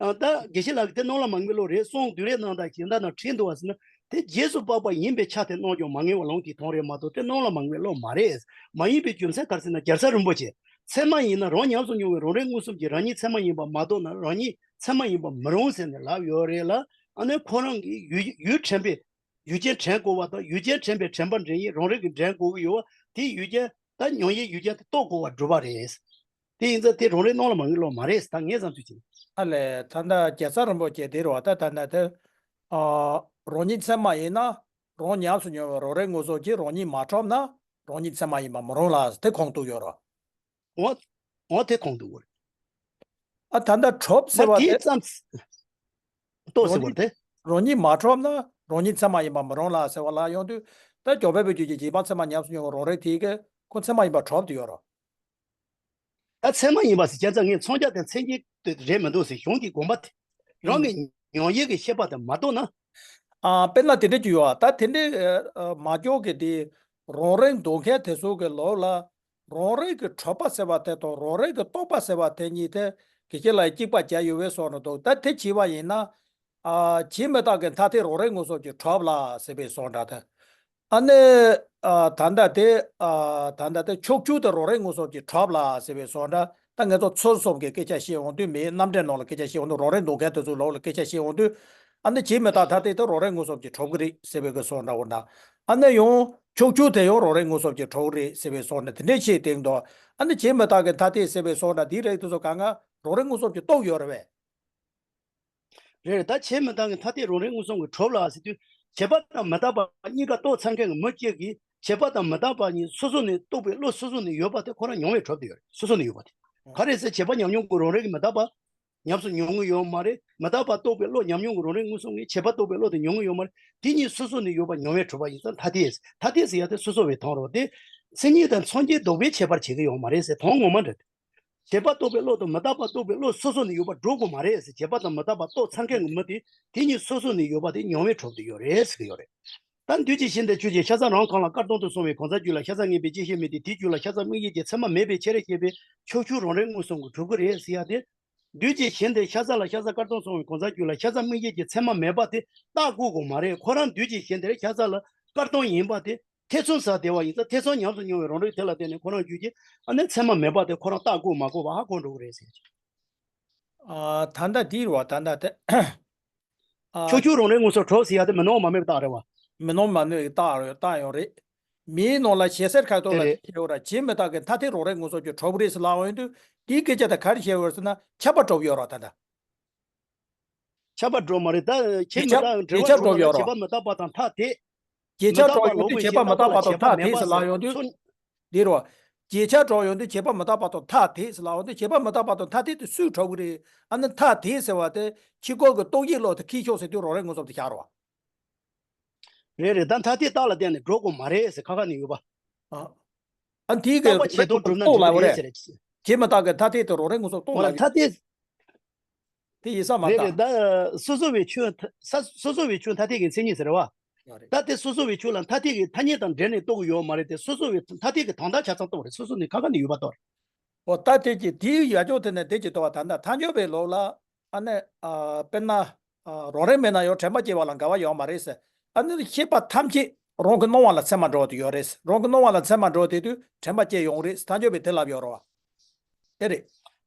ཨ་ད་དགེ་བཤེས་ལགས་ཀྱིས་དེ་སྣང་ལ་མ་ངེས་བློ་རེད་གསུངས་བདུད་རིགས་རྣམ་དག་གཞན་དག་རྣམས་ཁྲིད་འདུག་བ་ཟེར་ན་དེ་རྗེས་སུ་དཔག་པ་ཡིན་པའི་ཆ་དེ་སྣང་རྒྱུ་མ་ངེས་པ་ལུང་གིས་མཐོང་རེད་མ་གཏོགས་དེ་སྣང་ལ་མ་ངེས་བློ་མ་རེད། མ་ཡིན་པའི་རྒྱུ་མཚན་ག་རེ་ཟེར་ན་རྒྱལ་ཚབ་རིན་པོ་ཆེ་ཚད་མ་ཡིན་ན་རང་ཉམས་སུ་མྱོང་བའི་རང་རིག་མངོན་སུམ་གྱིས་རང་ཉིད་ཚད་མ་ཡིན་པ་མ་རྟོགས་ན་རང་ཉིད་ཚད་མ་ཡིན་པ་མི་རུང་ཟེར་ནས་ལབ་ཡོད་རེད་ལ། ཨ་ནི་ཁོ་རང་གིས་ཡུལ་ཡུལ་དྲན་པའི་ཡུལ་ཅན་དྲན་དགོས་པ་དང་ཡུལ་ཅན་དྲན་པའི་དྲན་པ་འདྲེན་ཡིན་རང་རིག་གིས་འདྲེན་དགོས་ཀྱི་ཡོད་པ་དེ་ཡུལ་ཅན་ད་མྱོང་ཡུལ་ཡུལ་ཅན་དེ་རྟོགས་དགོས་པ་གྲུབ་པ་རེད། དེ་ཡིན་ཙང་དེ་རང་རིག་སྣང་ལ་མ་ངེས་བློ་མ་རེད་ད་ངས་བསམ་ཚུལ་བྱས། ཨ་ལས་ད་ལྟ་རྒྱལ་ཚབ་རིན་པོ་ཆེ་དེ་རེད་བ་ད་ད་ལྟ་དེ་ཨ་རང་ཉིད་ཚད་མ་ཡིན་ན་རང་ཉམས་སུ་མྱོང་བའི་རང་རིག་མངོན་སུམ་གྱིས་རང་ཉིད་མ་གྲུབ་ན་རང་ཉིད་ཚད་མ་ཡིན་པ་མི་རུང་ལ་དེ་ཁོང་གཏུགས་ཡོད་རེད། འོ། འོ་དེ་ཁོང་གཏུགས་དགོས་རེད། ཨ་ད་ལྟ་གྲུབ་ཟེར་མ་བ་དེ་དེ་ཙམ། རྟོགས་ཟེར་བ་དེ། རང་ཉིད་མ་གྲུབ་ན་རང་ཉིད་ཚད་མ་ཡིན་པ་མི་རུང་ལ་ཟེར་བ་ལ་ཡོང་དུས་ད་འཇོམས་པའི་བུ་རྒྱུད་ཀྱི་རྗེས་དཔག་ཚད་མ་ཉམས་སུ་མྱོང་བའི་རང་རིག་དེ་གིས་ཁོ་ཚད་མ་ཡིན་པ་གྲུབ་ཏུ་ཡོད་རེད། ད་ཚད་མ་ཡིན་པ་ཟེར་བྱས་ཙང་ངས་མཚོན་རྒྱག་དང་མཚན་ཉིད་དེ་རེད་མི་འདུག་ཟེར་གཞུང་གི་དགོངས་པ་དེ་རང་གི་ཉོན་ཡིད་ཀྱི་ཤེས་པ་དེ་མ་རྟོགས་ན། ཨ་དཔེར་ན་དེ་འདྲ་ཅིག་ཡོད་ཨ་ད་དེ་འདྲའི་ཨ་མ་འཇོག་གི་དེ་རང་རིག་འདོད་མཁན་དེ་ཚོ་གི་ལོགས་ལ་རང་རིག་གི་གྲུབ་པ་ཟེར་བ་དེ་དང་རང་རིག་གི་རྟོགས་པ་ཟེར་བ་དེ་གཉིས་དེ་དགེ་བཤེས་ལགས་གཅིག་པ་བྱས་ཡོད་པའི་བཟོ་འདྲ་འདུག་ད་དེ་བྱས་པ་ཡིན་ན། ཨ་བྱས་མི་རྟག་གི་མཐའ་དེ་རང་རིག་མངོན་སུམ་གྱིས་གྲུབ་ལ་ཟེར་བའི་བཟོ་འདྲ་དེ། ཨ་ནི། ཨ་ད་ལྟ་དེ། ཨ་ད་ལྟ་དེ་ཕྱོགས་ཆོས་དེ་རང་རིག་མངོན་སུམ་གྱིས་གྲུབ་ལ་ཟེར་བའི་བཟོ་འདྲ། ད་ང་ཚོ་ཚུལ་གསུམ་གྱི་སྐད་ཆ་བཤད་འོང་དུས་མིའི་རྣམ་འགྲེལ་ནང་ལ་སྐད་ཆ་བཤད་འོང་དུས་རང་རིག་འདོད་མཁན་དེ་ཚོའི་ལོགས་ལ་སྐད་ཆ་བཤད་འོང་དུས། ཨ་ནི་བྱས་མི་རྟག་མཐའ་དེ་དེ་རང་རིག་མངོན་སུམ་གྱིས་གྲུབ་ཀྱི་རེད་ཟེར་བའི་གི་བཟོ་འདྲ་འོ་ན། ཨ་ནི་ཡང་ཕྱོགས་ཆོས་དེ་ཡང་རང་རིག་མངོན་སུམ་གྱིས་གྲུབ་ཀྱི་རེད་ཟེར་བའི་བཟོ་འདྲ་དེ་འདྲས་བཤད་དེ་འདུག་ཨ་ནི་བྱས་མི་རྟག་གི་མཐའ་དེ་ཟེར་བའི་བཟོ་འདྲ་དེའི་རིགས་དེ་ཚོ་གང་ག་རང་རིག་མངོན་སུམ་གྱིས་རྟོགས་ཡོད་རེད་བས། རེད། ད་བྱས་མི་རྟག་གི་མཐའ་དེ་རང་རིག་མངོན་སུམ་གྱིས་གྲུབ་ལ་ཟེར་དུས་བྱས་པ་དང་མི་རྟག་པ་གཉིས་ཀ་རྟོགས་ཚར་མཁན་གྱི་མི་གཅིག་གིས་བྱས་པ་དང་མི་རྟག་པ་གཉིས་སོ་སོ་ནས་རྟོགས་པའི་བློ་སོ་སོ་ནས་ཡོད་པ་དེ་ཁོ་རང་མྱོང་བས་གྲུབ་བསྡད་ཡོད་རེད། སོ་སོ་ནས་ཡོད་པ་དེ་ག་རེ་ཟེར་བྱས་པ་ཉམས་མྱོང་གི་རང་རིག་གི་མི་རྟག་པ་ཉམས་སུ་མྱོང་གི་ཡོད་མ་རེད། མི་རྟག་པ་རྟོགས་པའི་བློ་ཉམས་མྱོང་གི་རང་རིག་མངོན་སུམ་གྱིས་བྱས་པ་རྟོགས་པའི་བློ་དེ་མྱོང་གི་ཡོད་མ་རེད། དེ་གཉིས་སོ་སོ་ནས་ཡོད་པ་མྱོང་བས་གྲུབ་པ་ཡིན་ཙང་མཐའ་དེས་མཐའ་དེས་ཟེར་ཡ་དེ་སོ་སོ་བས་མཐོང་རོགས་དེ་མཚན་ཉིད་དང་མཚོན་བྱེད་ལྡོག་པའི་ཁྱད་པར་བྱེད་ཀྱི་ཡོད་མ་རེད་ཟེར་དོན་ངོ་མ་འདྲ། བྱས་པ་རྟོགས་པའི་བློ་དང་མི་རྟག་པ་རྟོགས་པའི་བློ་སོ་སོ་ནས་ཡོད་པ་འགྲོ་དགོས་མ་རེད་ཟེར། བྱས་པ་དང་མི་རྟག་པ་རྟོགས་ཚར་མཁན་གྱི་མི་དེ་དེ་གཉིས་སོ་སོ་ནས་ཡོད་པ་དེ་མྱོང་བས་གྲུབ་ཏུ་ཡོད་རེད་ཟེར་གྱི་ཡོད་རེད། ད་འདུས་བྱས་གཞན་དང་ཆོས་ཅན། ཤ་ཟ་རང་གང་ལ་དཀར་སྟོང་དུ་སོང་བའི་གང་ཟག་རྒྱུད་ལ་ཤ་ཟ་དངོས་པོའི་བཅད་ཤེས་མེད་དེ། དེའི་རྒྱུད་ལ་ཤ་ཟ་དམིགས་ཡུལ་གྱི་ཚད་མ་མེད་པའི་ཕྱིར་ཞེས་པའི་ཕྱོགས་ཆོས་རང་རིག་མངོན་སུམ་གྱིས་གྲུབ་ཀྱི་རེད་ཟེར་ཡ་དེ། འདུས་བྱས་གཞན་དེ་ཤ་ཟ་ལ་ཤ་ཟ་དཀར་སྟོང་སོང་བའི་གང་ཟག་རྒྱུད་ལ་ཤ་ཟ་དམིགས་ཡུལ་གྱི་ཚད་མ་མེད་པ་དེ་རྟགས་བཀོད་དགོས་མ་རེད། ཁོ་རང་འདུས་བྱས་གཞན་དེར་ཤ་ཟ་ལ་དཀར་སྟོང་ཡིན་པ་དེ། ཐེ་ཚོམ་ཟ་བདེ་བ་ཡིན་ཙང་ཐེ་ཚོམ་ཉམས་སུ་མྱོང་བའི་རང་རིག་དེ་ལ་བརྟེན་ནས་ཁོ་རང་རྒྱུད་ཀྱི་ཨ་ནི་ཚད་མ་མེད་པ་དེ་ཁོ་རང་རྟགས་བཀོད་མ་དགོས་པ་ཧ་གོ་འགྲོ་གི་རེད་ཟེར། ཨ་ད་ལྟ་འདི་རེད་བ། ད་ལྟ་དེ། ཨ་ཕྱོགས་ཆོས་རང་རིག་མངོན་སུམ་གྲུབ་ཟེར་ཡ་དེ་མི་སྣང་བ་མ་དམིགས་པའི་རྟགས་རེད་བ། མི་སྣང་བ་མ་དམིགས་པའི་རྟགས་རེད། རྟགས་ཡང་རེད། མིའི་ནང་ལ་ཞེ་སའི་ཁ་ཐོག་དེ་ལ་རེད། ཁྱེར་ཡོད་ར། བྱས་མི་རྟག་གི་མཐའ་དེ་རང་རིག་མངོན་སུམ་གྱིས་གྲུབ་རེད་ཟེར་ལབ་ཡོང་དུས་དེའི་སྐད་ཆ་དེ་ག་རེ་བཤད་ཡོད་རེད་ཟེར་ན་ཁྱབ་པ་གྲུབ་ཡོད་ར་ད་ལྟ། ཁྱབ་པ་གྲུབ་མ་རེད་ད། ཁྱེད་མི་རྟག་འབྲེལ་བ་གྲུབ་པ་ལ་བྱས་པ་མི་རྟག་པ་དང་མཐའ་དེ། བརྗེད་བྱ་གྲུབ་ཡོང་དུས་བྱས་པ་མི་རྟག་པ་དང་མཐའ་དེ་ཟེར་ལབ་ཡོང་དུས། འདི་རུ། བརྗེད་བྱ་གྲུབ་ཡོང་དུས་བྱས་པ་མི་རྟག་པ་དང་མཐའ་དེ་ཟེར་ལབ་ཡོང་དུས་བྱས་པ་མི་རྟག་པ་དང་མཐའ་དེ་དེ་སུས་གྲུབ་ཀྱི་རེད། ཨ་ནི་མཐའ་དེ་ཟེར་བ་དེ་ཕྱི་རྒོལ་གྱི་རྟོག་ཡིག་ལོག་དེ་ཁྱེར་ཤོག་ཟེར་དུས་རང་རིག་མངོན་སུམ་དེ་ཤར་བ། རེད་རེད། ད་མཐའ་དེ་རྟགས་ལ་བརྟེན་ནས་འགྲོ་དགོས་མ་རེད་ཟེར་ཁ་ཁ་ནས་ཡོད་པ། ཨ། ཨ་དེའི་གི་རྟག་པ་བྱེད་དོན་གྲུབ་ན་འགྲུབ་ཀྱི་རེད་ཟེར། བྱས་མི་རྟག་གི་མཐའ་དེ་དེ་རང་རིག་མངོན་སུམ་རྟོགས་ལ་ཡོད། མཐའ་དེ། དེ་ཡིན་ས་མ་རེད་རེད། རེད་ད་སོ་སོ་བའི་ཆོས་མཐའ་ས་སོ་སོ་བའི་ཆོས་མཐའ་དེ་གི་མཚན་ཉིད་ཟེར་བ། ཡོད་རེད། ད་དེ་སོ་སོ་བའི་ཆོས་ལ་མཐའ་དེ་གི་ཐ་སྙད་དང་འབྲེལ་ནས་རྟོགས་ཀྱི་ཡོད་མ་རེད་དེ། སོ་སོ་བའི་མཐའ་དེ་གི་དོན་དག་ཆ་ཚང་རྟོགས་རེད། སོ་སོ་ནས་ཁ་ཁ་ནས་ཡོད་པ་རྟོགས་རེད། འོ་ད་དེ་གི་དེའི་ཡ་ཅོག་དེ་ནས་དེ་གི་རྟོགས་པ་ད་ལྟ་ཐལ་འགྱུར་བའི་ལུགས་ལ། ཨ་ནི་ཨ་དཔེར་ན་ཨ་རང་རིག་མེད་ན་ཡང་དྲན་པ་སྐྱེ་བ་ལ་འགལ་བ་ཡོད་མ་རེད་ཟེར། ཨ་ནི་ཤེས་པ་ཐམས་ཅད་རང་གི་སྣང་བ་ལ་ཚད་མར་འགྲོ་བ་དེ་ཡོད་རེད། རང་གི་སྣང་བ་ལ་ཚད་མར་འགྲོ་དེ་དུས་དྲན་པ་སྐྱེ་ཡོང་རེད། ཐལ་འགྱུར་བས་དེ་ལབ་ཡོད་རེད་བ། དེ་རེད།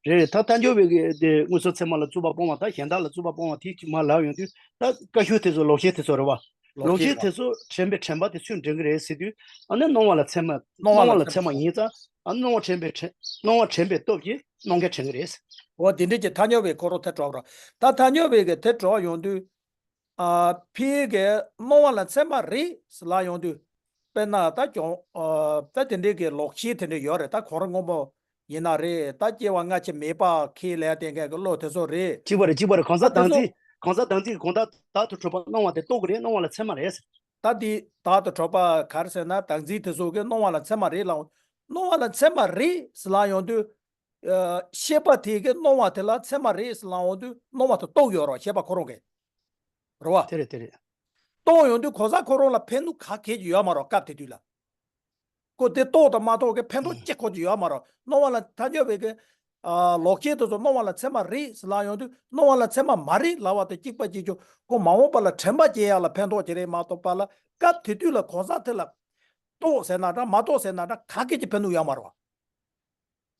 རེད་རེད། ད་ཐལ་འགྱུར་བས་གི་དེ་མངོན་སུམ་ཚད་མ་ལ་རྩོད་པ་སྤོང་བ་དང་གཞན་དག་ལ་རྩོད་པ་སྤོང་བ་དེ་གཅིག་མར་ལབ་ཡོང་དུས་ད་བཀའ་ཤོག་དེ་ཚོ་ལོག་བཤད་དེ་ཚོ་རེད་བ། ལོག་ལོག་ཤེས་དེ་ཚོ་དྲན་པའི་དྲན་པ་དེ་ཚོས་འདྲེན་གྱི་རེད་ཟེར་དུས། ཨ་ནི་སྣང་བ་ལ་མཚན་མ། སྣང་བ་ལ་མཚན་མ་ཡིན་ཙང་། ཨ་ནི་སྣང་བ་དྲན་པའི་དྲན། སྣང་བ་དྲན་པའི་སྟོབས་ཀྱིས་སྣང་མཁན་དྲན་གྱི་རེད། འོ་དེ་འདྲ་གྱི་ཐ་སྙད་པའི་ཁོ་རང་དེ་གྲོགས་ར། ད་ཐ་སྙད་པའི་གི་དེ་གྲོགས་ཡོང་དུས། ཨ་ཕི་གི་སྣང་བ་ལ་མཚན་མ་རེད་ཟེར་ལབ་ཡོང་དུས། དཔེར་ན་ད་གྱོང་ཨ་ད་དེ་འདྲའི་གི་ལོག་ཤེས་དེ་འདྲ་ཡོད་རེད། ད་གོ་རིམ་སྔོན་པོ་ཡིན་ན་རེད། ད་སྐྱེ་བ་སྔ་ཕྱི་མེད་པ་ཁས་ལེན་བསྟན་མཁན་གྱི་བློ་དེ་ཚོ་རེད། གཅིག་པ་རེད། གཅིག་པ་རེད། གང་ཟག་ད་དེ་བདག་ཚོ་འཛིན། གང་ཟག་བདག་འཛིན་གྱི་དགོངས་དག་བདག་ཏུ་གྲུབ་པ་སྣང་བ་དེ་རྟོགས་ཀྱི་རེད། སྣང་བ་ལ་མཚན་མ་རེད། ད་དེ་བདག་ཏུ་གྲུབ་པ་ག་རེ་ཟེར་ན། བདག་འཛིན་དེ་ཚོ་གི་སྣང་བ་ལ་མཚན་མ་རེད་ལབ། སྣང་བ་ལ་མཚན་མ་རེད་ཟེར་ལབ་ཡོང་དུས། ཨ་ཤེས་པ་དེ་གི་སྣང་བ་དེ་ལ་མཚན་མ་རེད་ཟེར་ལབ་ཡོང་དུས། སྣང་བ་དེ་རྟོགས་ཡོད་རེད། ཤེས་པ་ཁོ་རང་གིས། རེད་བ། དེ་རེད། དེ་རེད། རྟོགས་ཡོང་དུས་གང་ཟག་ཁོ་རང་ལ་ཕན་ནུས་ག་གེ་ཡོད་མ་རེད། སྐབས་དེ་དུས་ལ། ཁོ་དེ་རྟོགས་དང་མ་རྟོགས་ཀྱི་ཕན་ཐོགས་ཅི་ཁོ་ཅི་ཡོད་མ་རེད། སྣང་བ་ལ་ཐ་སྙད་པའི་གི་ཨ་ལོག་ཤེས་དེ་ཚོ་སྣང་བ་ལ་མཚན་མ་རེད་ཟེར་ལབ་ཡོང་དུས། སྣང་བ་ལ་མཚན་མ་མ་རེད་ལབ་པ་དེ་གཅིག་པ་གཅིག་རྐྱང་། ཁོ་མ་འོངས་པ་ལ་དྲན་པ་སྐྱེ་ཡག་ལ་ཕན་ཐོགས་ཀྱི་རེད་མ་གཏོགས་པ་ལ། སྐབས་དེ་དུས་ལ་གང་ཟག་དེ་ལ་རྟོགས་ཟེར་ན་འདྲ། མ་རྟོགས་ཟེར་ན་འདྲ། ག་གེ་ཅི་ཕན་ནུས་ཡོད་མ་རེད་བ།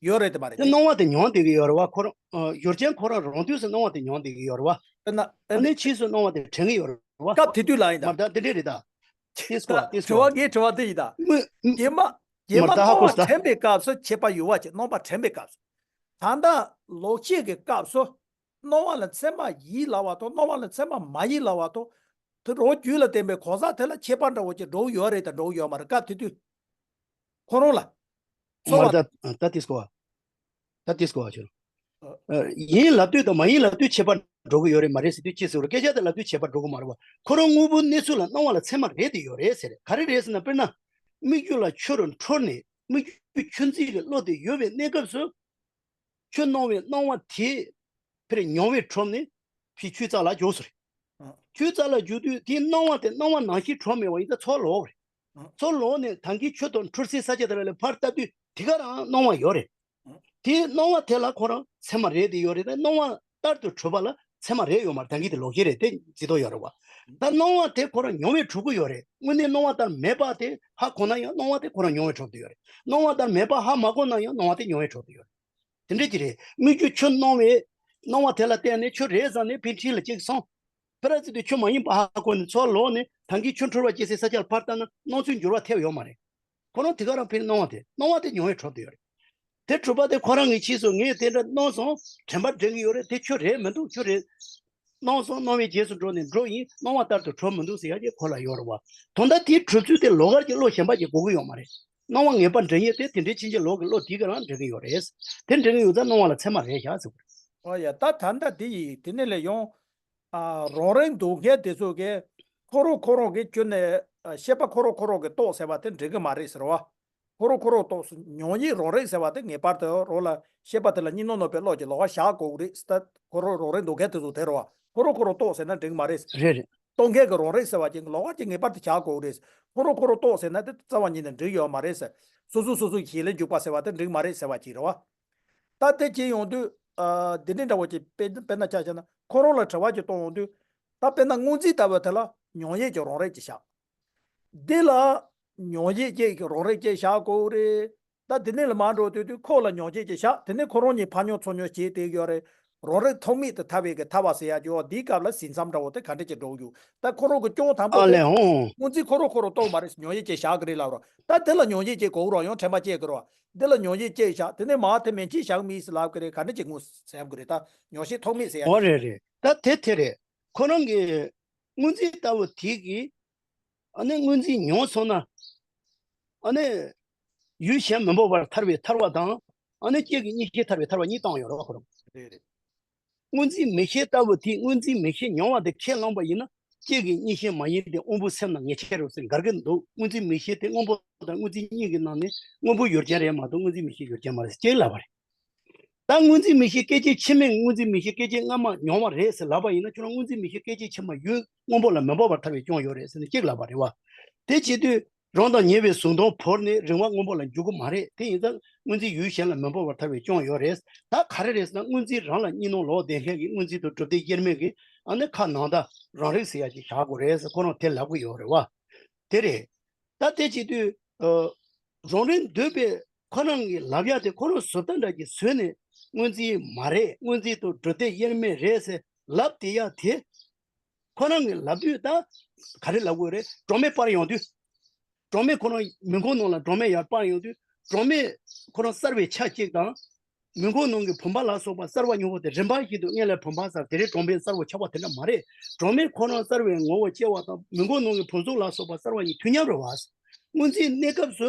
ཡོད་རེད་དེ་མ་རེད་དེ། སྣང་བ་དེ་མྱོང་བསྡད་ཀྱི་ཡོད་རེད་བ། ཁོ་རང་ཨ་ཡུལ་ཅན་ཁོ་རང་རང་དུས་སུ་སྣང་བ་དེ་མྱོང་བསྡད་ཀྱི་ཡོད་རེད་བ། དཔེར་ན། ཨ་ནི་ཕྱིས་སུ་སྣང་བ་དེ་དྲན་གྱི་ཡོད་རེད་བ། སྐབས་དེ་དུས་ལ་ཡིན་ད། མར་ད་དེ་འདྲས་རེད་ད། ཏིས་ཀོ་ཏིས་ཀོ། དྲི་བ་ངའི་དྲི་བ་དེ་ཡིན་ད། དངོས། རྗེས་མ། རྗེས་མ་མར་ད་ཧ་གོ་སོང་། སྣང་བ་དྲན་པའི་སྐབས་སུ་ཁྱད་པར་ཡོད་པ་ཅིག་སྣང་བ་དྲན་པའི་སྐབས་སུ། ད་ལྟ་ལོག་ཤེས་ཀྱི་སྐབས་སུ། སྣང་བ་ལ་མཚན་མ་ཡིན་ལབ་པ་དང་སྣང་བ་ལ་མཚན་མ་མ་ཡིན་ལབ་པ་དང་། དེ་རང་རྒྱུད་ལ་བརྟེན་པའི་གང་ཟག་དེ་ལ་ཁྱད་པར་འདྲ་བོ་ཅིག་འགྲོ་གི་ཡོད་རེད་དང་འགྲོ་གི་ཡོད་མ་རེད། སྐབས་དེ་དུས་ཁོ་རང་ལ། ཚོར་མར་བ། ད་ད་ཏིས་ཀོ་བ། ད་ཏིས་ཀོ་བ་ཁྱོད། ཨ། ཨ། ཡིན་ལབ་དུས་དང་མ་ཡིན་ལབ་དུས་ཁྱད་པར་འགྲོ་གི་ཡོད་རེད་མ་རེད་ཟེར་དུས་ཅི་ཟེར་རོ། སྐད་ཆ་དེ་ལབ་དུས་ཁྱད་པར་འགྲོ་གི་མ་རེད་བ། ཁོ་རང་དངོས་པོའི་གནས་ཚུལ་ལ་སྣང་བ་ལ་མཚན་མ་རེད་དེ་ཡོད་རེད་ཟེར། ག་རེ་རེད་ཟེར་ན། དཔེར་ན། སྨིག་རྒྱུ་ལ་ཆུ་རུ་འཁྲུལ་ནས་སྨིག་རྒྱུ་ཆུ་འཛིན་གྱི་བློ་དེ་ཡོད་པའི་གནས་སྐབས་སུ། ཆུ་སྣང་བའི་སྣང་བ་དེ་ཕར་མྱོང་བས་གྲུབ་ནས་ཕར་ཆུའི་རྩ་ལ་འཇུག་ཟེར། ཨ། ཆུའི་རྩ་ལ་འཇུག་དུས་དེའི་སྣང་བ་དེ་སྣང་བ་ནང་བཞིན་གྲུབ་མེད་པ་ཡིན་ཙང་ཚོར་ལོག་རེད། ཨ། ཚོར་ལོག་ནས་ད་གིན་ཆུ་དང་འཁྲུལ་སའི་ས་ཆ་དེ་ལ་ཕར་ལྟ་དུས་དེ་ག་རང་སྣང་བ་ཡོད་རེད། ཨ། དེའི་སྣང་བ་དེ་ལ་ཁོ་རང་མཚན་མ་རེད་དེ་ཡོད་རེད། ད་སྣང་བ་ལྟར་དུ་གྲུབ་པ་ལ་མཚན་མ་རེད་ཡོད་མ་རེད། ད་གིན་དེ་ལོག་ཤེས་རེད། དེ་འཛིན་སྟངས་ཡོད་རེད་བ། ད་སྣང་བ་དེ་ཁོ་རང་མྱོང་བས་གྲུབ་ཀྱི་ཡོད་རེད། དངོས་གནས་སྣང་བ་ལྟར་མེད་པ་དེ་ཧ་གོ་ན་ཡང་སྣང་བ་དེ་ཁོ་རང་མྱོང་བས་གྲུབ་ཀྱི་ཡོད་རེད། སྣང་བ་ལྟར་མེད་པ་ཧ་མ་གོ་ན་ཡང་སྣང་བ་དེ་མྱོང་བས་གྲུབ་ཀྱི་ཡོད་རེད། དེ་འདྲ་ཅིག་རེད། སྨིག་རྒྱུ་ཆུ་སྣང་བའི་སྣང་བ་དེ་ལ་བརྟེན་ནས་ཆུ་རེད་བསམ་ནས་ཕར་འཁྲིས་ལ་གཅིག་སོང་། ཕར་ཚིག་དུས་ཆུ་མ་ཡིན་པ་ཧ་གོ་ནས་ཚོར་ལོག་ནས་ད་གིན་ཆུ་འཁྲུལ་བ་སྐྱེ་སའི་ས་ཆ་ལ་ཕར་ལྟ་ན་སྣང་ཚུལ་འགྱུར་བ་ཐེབས་ཡོད་མ་རེད། ཁོ་རང་དེ་ག་རང་ཕར་སྣང་བ་དེ། སྣང་བ་དེ་མྱོང་བས་གྲུབ་བསྡད་ཡོད་རེད། དེ་གྲུབ་པ་དེ་ཁོ་རང་གིས་ཕྱིས་སུ་ངས་དེ་འདྲ་སྣང་སོང་། དྲན་པ་འདྲེན་གྱི་ཡོད་རེད། དེ་ཆུ་རེད་མི་འདུག་ཆུ་རེད། སྣང་སོང་། སྣང་བའི་རྗེས་སུ་འགྲོ་ནས་འགྲོ་ཡིན། སྣང་བ་ལྟར་དུ་གྲུབ་མི་འདུག་ཟེར་ཡག་ཅིག་ཁོ་ལ་ཡོད་རེད་བ། དོན་དག་དེའི་གྲུབ་ཚུལ་དེ་ལོགས་ཀར་གྱི་བློ་གཞན་པ་ཅིག་དགོས་ཀྱི་ཡོད་མ་རེད། སྣང་བ་ངེས་པར་འདྲེན་ཡས་དེ་དེ་འདྲའི་ཕྱིན་ཅི་ལོག་གི་བློ་དེ་ག་རང་འདྲེན་གྱི་ཡོད་རེད། དེ་འདྲེན་གྱི་ཡོད་ཙང་སྣང་བ་ལ་མཚན་མ་རེད་བཞག་ཟེར་བ་རེད། ཨོ་ཡ། ད་ད་ལྟ་དེ་ཡིན། དེ་ནས་ལས་ཡོང་། ཨ། རང་རེད་འདུག་མཁན་དེ་ཚོ་གིས་ཁོ་རང་ཁོ་རང་གིས་ཁྱོན་ནས། ཨ། ཤེས་པ་ཁོ་རང་ཁོ་རང་གིས་རྟོགས་ཟེར་བ་དེ་འགྲིག་གི་མ་རེད་ཟེར་བ། ཁོ་རང་ཁོ་རང་རྟོགས་སོ། མྱོང་ཡུལ་རང་རེད་ཟེར་བ་དེ་ངེས་པར་དུ་རང་ལ་ཤེས་པ་དེ་ལ་གཉིས་སྣང་སྣང་བའི་བློ་གྱི་ལོགས་ཀ་བཞག་དགོས་ཀྱི་རེད། ད་ཁོ་རང་རང་རེད་འདུག་མཁན་དེ་ཚོ་དེ་རེད་བ། ཁོ་རང་ཁོ་རང་རྟོགས་ཟེར་ན་འགྲིག་གི་མ་རེད། རེད་རེད། རྟོགས་མཁན་གྱིས་རང་རེད་ཟེར་བ་ཅིག་ལོགས་ཀ་ཅིག་ངེས་པར་དུ་བཞག་དགོས་ཀྱི་རེད། ཁོ་རང་ཁོ་རང་རྟོགས་ཟེར་ན་དེ་རྩ་བ་ཉིད་ནས་འགྲིག་ཡོད་མ་རེད་ཟེར། སོ་སོ་སོ་སོའི་ཞེན་ལ་འཇུག་པ་ཟེར་བ་དེ་འགྲིག་མ་རེད་ཟེར་བ་ཅིག་རེད་བ། ད་དེ་བྱེད་ཡོང་དུས། ཨ། འདི་འདྲའི་འདྲ་བོ་ཅིག་དཔེ་དཔེར་ན་ཆ་བཞག་ན་ཁོ་རང་ལ་དྲི་བ་ཅིག་གཏོང་ཡོང་དུས། ད་དཔེར་ན་སྔོ་འཛིན་ལྟ་བུ་དེ་ལ་མྱོང་ཡུལ་གྱི་རང་རིག་ཅིག་བཞག་འདི་ལ་མྱོང་བྱེད་ཅིག་གི་རང་རིག་ཅིག་བཞག་དགོས་རེད། ད་དེ་ནས་ལ་མར་འགྲོ་དུས་དུས་ཁོ་ལ་མྱོང་བྱེད་ཅིག་བཞག་དེ་ནས་ཁོ་རང་གཉིས་ཕར་མྱོང་ཚུར་མྱོང་བྱེད་བསྡད་ཡོད་རེད། རང་རིག་ཐོགས་མེད་དུ་ཐར་བའི་གི་ཐར་བ་ཟེར་ཡ་ཅིག་འོ་འདིའི་སྐབས་ལ་ཟིན་མཚམས་འདྲ་བོ་དེ་ག་འདྲ་ཅིག་འགྲོ་གི་ཡོད། ད་ཁོ་རང་གི་སྐྱོན་དང་པོ་ཨ་དེ་ལས་འོང་། སྔོ་འཛིན་ཁོ་རང་ཁོ་རང་རྟོགས་མ་རེད། མྱོང་བྱེད་ཅིག་བཞག་གི་རེད་ལབ་རོགས། ད་དེ་ལ་མྱོང་བྱེད་ཅིག་དགོས་རོགས། ཡང་དྲན་པ་སྐྱེ་གི་རོགས། འདི་ལ་མྱོང་བྱེད་ཅིག་བཞག་དེ་ནས་མར་དེ་མན་ཆད་བཞག་མེད་ཟེར་ལབ་གི་རེད། ག་འདྲ་ཅིག་ངོས་ཟེར་གི་རེད། ད་མྱོང་བྱེད་ཐོགས་མེད་ཟེར་ཡ་འོ་ཅིག་རེད་རེད། ད་དེ་དེ་རེད། ཁོ་རང་གི་སྔོ་འཛིན་ལྟ་བུ་དེ་གིས། ཨ་ནི་སྔོ་འཛིན་མྱོང་སོང་ན། ཨ་ནི་ཡུལ་གཞན་མི་འབོར་བར་ཐར་བའི་ཐར་བ་དང་། ཨ་ནི་སྐྱེ་གི་གཉིས་ཤེས་ཐར་བའི་ཐར་བ་གཉིས་བཏང་ཡོད་རེད་བ་ཁོ་རང་། རེད་རེད། སྔོ་འཛིན་མིག་ཤེས་ལྟ་བུ་དེས་སྔོ་འཛིན་མིག་ཤེས་མྱོང་བ་དེ་ཁས་བླངས་པ་ཡིན་ན། སྐྱེ་གི་གཉིས་ཤེས་མ་ཡིན་ཏེ་དབང་པོའི་སེམས་ལ་ངེས་ཤེས་རེད་ཟེར་འགལ་གྱི་འདུག་སྔོ་འཛིན་མིག་ཤེས་དེ་སྔོན་པོ་དང་སྔོ་འཛིན་གཉིས་ཀྱི་ནང་ནས་སྔོན་པོ་ཡུལ་ཅན་རེད་མ་གཏོགས་སྔོ་འཛིན་མིག་ཤེས་ཡུལ་ཅན་མ་རེད་ཅེས་ལབ་པ་རེད། ད་སྔོ་འཛིན་མིག་ཤེས་སྐད་ཅིག་ཕྱི་མས་སྔོ་འཛིན་མིག་ཤེས་སྐད་ཅིག་སྔ་མ་མྱོང་བ་རེད་ཟེར་ལབ་པ་ཡིན་ན། ཁྱོད་རང་སྔོ་འཛིན་མིག་ཤེས་སྐད་ཅིག་ཕྱི་མ་ཡུལ་སྔོན་པོ་ལ་མི་འབོར་བར་ཐར་བའི་སྐྱོན་ཡོད་རེད་ཟེར་ནས་གཅིག་ལབ་པ་རེད་བ། དེ་བྱེད་དུས་རང་དང་ཉེ་བའི་གཟུགས་མཐོང་བོར་ནས་རིང་བ་སྔོན་པོ་ལ་འཇུག་གི་མ་རེད། དེ་ཡིན་ཙང་སྔོ་འཛིན་ཡུལ་གཞན་ལ་མི་འབོར་བར་ཐར་བའི་སྐྱོན་ཡོད་རེད། ད་ག་རེ་རེད་ཟེར་ན། སྔོ་འཛིན་རང་ལ་གཉིས་སྣང་ལོག་བསྡད་མཁན་གྱི་སྔོ་འཛིན་དང་གྲུབ་བདེ་དབྱེར་མེད་ཀྱི་ཨ་ནི་ཁ་ནང་ད་རང་རིག་ཟེར་ཡ་ཅིག་བཞག་དགོས་རེད་ཟེར་ཁོ་རང་དེ་ལབ་གི་ཡོད་རེད་བ། དེ་རེད། ད་དེ་བྱེད་དུས། ཨ། རང་རིག་འདོད་པའི་ཁོ་རང་གི་ལབ་ཡ་དེ་ཁོ་རང་བཟོ་ལྟ་འདྲ་ཅིག་བཟོས་ནས་སྔོ་འཛིན་མ་རེད། སྔོ་འཛིན་དང་གྲུབ་བདེ་དབྱེར་མེད་རེད་ཟེར་ལབ་བསྡད་ཡ་དེ། ཁོ་རང་གིས་ལབ་དུས་ད་ག་རེ་ལབ་དགོས་རེད། སྒྲོན་མེ་སྤར་ཡོང་དུས། སྒྲོན་མེ་ཁོ་རང་མི་མགོ་ནང་ལ་སྒྲོན་མེ་ཡར་སྤར་ཡོང་དུས། སྒྲོན་མེ་ཁོ་རང་གསར་བའི་ཆ་གཅིག་དང་། མི་མགོ་ནང་གི་བུམ་པ་ལ་སོགས་པ་གསར་བ་ཉོ་བ་དེ་རིམ་པ་བཞིན་དུ་སྔོན་ལ་བུམ་པ་གསར། དེ་རིང་སྒྲོན་མེ་གསར་བ་ཆགས་པ་དེ་འདྲ་མ་རེད། སྒྲོན་མེ་ཁོ་རང་གསར་བའི་ངོ་བོ་སྐྱེ་བ་དང་མི་མགོ་ནང་གི་བུམ་གཟུགས་ལ་སོགས་པ་གསར་བ་གཉིས་དུས་མཉམ་རེད་བ། སྔོན་རྩིས་གནས་སྐབས་སུ་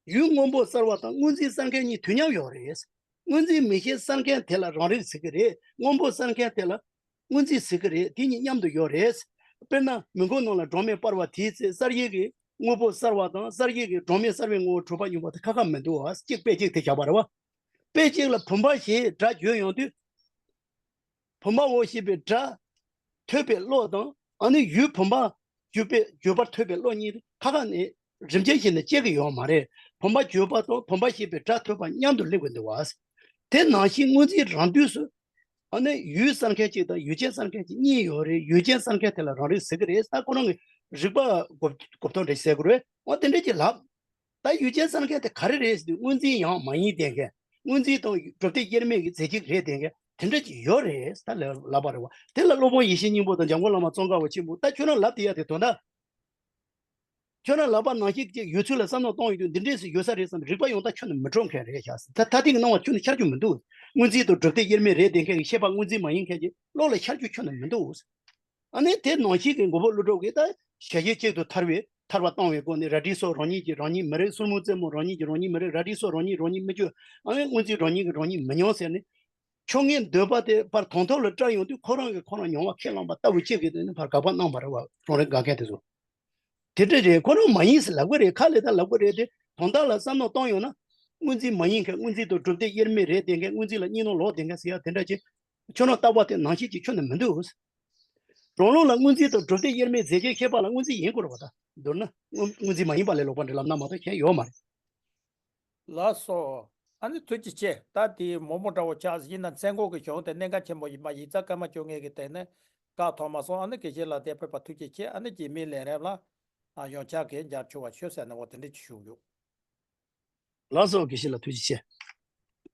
ཡུལ་སྔོན་པོ་གསར་བ་དང་སྔོན་རྩིས་གསར་མཁན་གཉིས་དུས་མཉམ་ཡོད་རེད། སྔོན་རྩིས་མིག་ཤེས་གསར་མཁན་དེ་ལ་རང་རིག་ཟེར་གི་རེད། སྔོན་པོ་གསར་མཁན་དེ་ལ་སྔོན་རྩིས་ཟེར་གི་རེད། དེ་གཉིས་མཉམ་དུ་ཡོད་རེད། དཔེར་ན་མི་མགོ་ནང་ལ་སྒྲོན་མེ་སྤར་བ་དེའི་ཚེ་གསར་བཞི་གི་དངོས་པོ་གསར་བ་དང་གསར་བཞི་གི་སྒྲོན་མེ་གསར་བའི་ངོ་བོ་གྲུབ་པ་ཡིན་པ་དེ་ཁ་ཁ་མི་འདུག་བ། གཅིག་དཔེ་གཅིག་དེ་བཞག་པ་རེད་བ། དཔེ་གཅིག་ལ་བུམ་པ་ཞེས་སྒྲ་བརྗོད་ཡོང་དུས། བུམ་པའོ་ཞེས་པའི་སྒྲ་ཐོས་པའི་བློ་དང་ཨ་ནི་ཡུལ་བུམ་པ་བརྗོད་པའི་བརྗོད་པར་ཐོས་པའི་བློ་གཉིས་ཁ་ཁ་ནས་རིམ་བྱོན་བཞིན་དུ་སྐྱེ་གི་ཡོད་མ་རེད། བུམ་པ་བརྗོད་པ་དང་བུམ་པ་ཞེས་པའི་སྒྲ་ཐོས་པ་མཉམ་དུ་སླེབས་ཀྱི་འདུག་བ། དེ་ནང་བཞིན་སྔོན་རྩིས་རང་དུས་སུ་ཨ་ནི་ཡུལ་གསར་མཁན་གཅིག་དང་ཡུལ་ཅན་གསར་མཁན་གཅིག་གཉིས་ཡོད་རེད། ཡུལ་ཅན་གསར་མཁན་དེ་ལ་རང་རིག་ཟེར་གི་རེད། ད་ཁོ་རང་གི་རིག་པ་གོ་གོ་ཐོས་འདྲ་ཟེར་དགོས་རེད། འོ་དེ་འདྲ་ཅིག་ལབ། ད་ཡུལ་ཅན་གསར་མཁན་དེ་ག་རེ་རེད་ཟེར་དུས་སྔོན་རྩིས་ཡང་མ་ཡིན་བསྟན་མཁན། སྔོན་རྩིས་དང་གྲུབ་མཐས་དབྱེར་མེད་ཀྱི་རྫས་གཅིག་རེད་བསྟན་མཁན་དེ་འདྲ་ཅིག་ཡོད་རེད། ད་ལ་ལབ་པ་རེད་བ། དེ་ལ་སློབ་དཔོན་ཡེ་ཤེས་སྙིང་པོ་དང་འཇམ་མགོན་བླ་མ་ཙོང་ཁ་པ་ཆེན་པོ་ད་ཁྱོད་རང་ལབ་དེ་ཡ་དེ་དོན་དག་ཁྱོད་རང་ལབ་པ་ནང་བཞིན་གཅིག་ཡོད་ཚུལ་ལ་བསམ་བློ་གཏོང་ཡོང་དུས་འདི་འདྲས་སུ་ཡོད་ས་རེད་བསམ་རིག་པ་ཡོངས་ད་ཁྱོན་ནས་མི་འགྲོ་མཁན་རེད་ཤག་ད་ད་ཐེངས་གནང་བ་ཁྱོན་ནས་ཤར་རྒྱུ་མི་འདུག་སྔོན་རྩིས་དང་གྲུབ་མཐས་དབྱེར་མེད་རེད་བསྟན་མཁན་གྱི་ཤེས་པ་སྔོན་རྩིས་མ་ཡིན་མཁན་གྱི་བློ་ལ་ཤར་རྒྱུ་ཁྱོན་ནས་མི་འདུག་ཨ་ནི་དེ་ནང་བཞིན་གྱི་མགོན་པོ་ཀླུ་སྒྲུབ་ཀྱིས་ད་ཞལ་བཞེས་གཅིག་ཏུ་ཐར་བའི་ཐར་པ་བཏང་བའི་སྒོ་ནས་རལ་གྲིའི་སྲོག་རང་ཉིད་ཀྱིས་རང་ཉིད་མི་རིག་སོར་མོའི་རྩེ་མོ་རང་ཉིད་ཀྱིས་རང་ཉིད་མི་རིག་རལ་གྲིའི་སྲོག་རང་ཉིད་རང་ཉིད་མི་གཅོད། ཨ་ནི་སྔོན་རྩིས་རང་ཉིད་ཀྱིས་རང་ཉིད་མི་མྱོང་ཟེར་ནས། ཆོས་ངེས་འདོད་པ་དེ་ཕར་དོན་ཐོག་ལ་བཀྲལ་ཡོང་དུས་ཁོ་རང་གིས་ཁོ་རང་མྱོང་བ་ཁས་བླངས་པ་ལྟ་བུ་གཅིག་གིས་དེ་ནི་ཕར་དགག་པ་གནང་བ་རེད་བ། རང་རེ་དགག་མཁན་དེ་ཚོ། དེ་འདྲ་རེད། ཁོ་རང་མ་ཡིན་ཟེར་ལབ་གི་རེད། ཁ་ལས་ད་ལབ་གི་རེད་དེ་དོན་དག་ལ་བསམ་བློ་གཏོང་ཡོང་ན། སྔོན་རྩིས་མ་ཡིན་མཁན་སྔོན་རྩིས་དང་གྲུབ་མཐས་དབྱེར་མེད་རེད་བསྟན་མཁན་སྔོན་རྩིས་ལ་གཉིས་སྣང་ལོག་བསྡད་མཁན་ཟེར་ཡ་དེ་འདྲ་ཅིག་ཁྱོད་རང་ལྟ་བ་དེ་ནང་བཞིན་གྱི་ཁྱོན་ནས་མི་འདུག་རང་ལུགས་ལ་སྔོན་རྩིས་དང་གྲུབ་མཐས་དབྱེར་མེད་རྫས་ཆའི་ཁྱད་པར་ལ་སྔོན་རྩིས་ཡིན་དགོས་རེད་བ། ད་མདོར་ན་སྔོན་སྔོན་རྩིས་མ་ཡིན་པ་ལས་ལོག་པ་འདྲ་ལབ་ན་མ་གཏོགས་གཞན་ཡོད་མ་རེད། ལགས་སོ། ཨ་ནི་ཐུགས་རྗེ་ཆེ། ད་དེ་མོག་མོག་འདྲ་བོ་ཆགས་ཟིན་ན་མཚན་འགོག་གི་གཞུང་དེ་གནད་འགག་ཆེན་པོ་ཡིན་པ་ཡིག་ཚགས་སྐར་མ་བཅོ་ལྔའི་གི་སྟེང་ནས་བཀག་ཐུབ་མ་སོང་། ཨ་ནི་དགེ་བཤེས་ལགས་དེ་ཕེབས་པ་ཐུགས་རྗེ་ཆེ། ཨ་ནི་རྗེས་མའི་ལས་རིམ་ལ་ཨ་ཡོངས་ཁྱབ་ཀྱི་རྒྱབ་སྐྱོར་བ་ཞུ་ཟེར་ནས་འོ་དེ་འདྲ་ཅིག་ཞུ་རྒྱུ། ལགས་སོ། དགེ་བཤེས་ལགས་ཐུགས་རྗེ་ཆེ།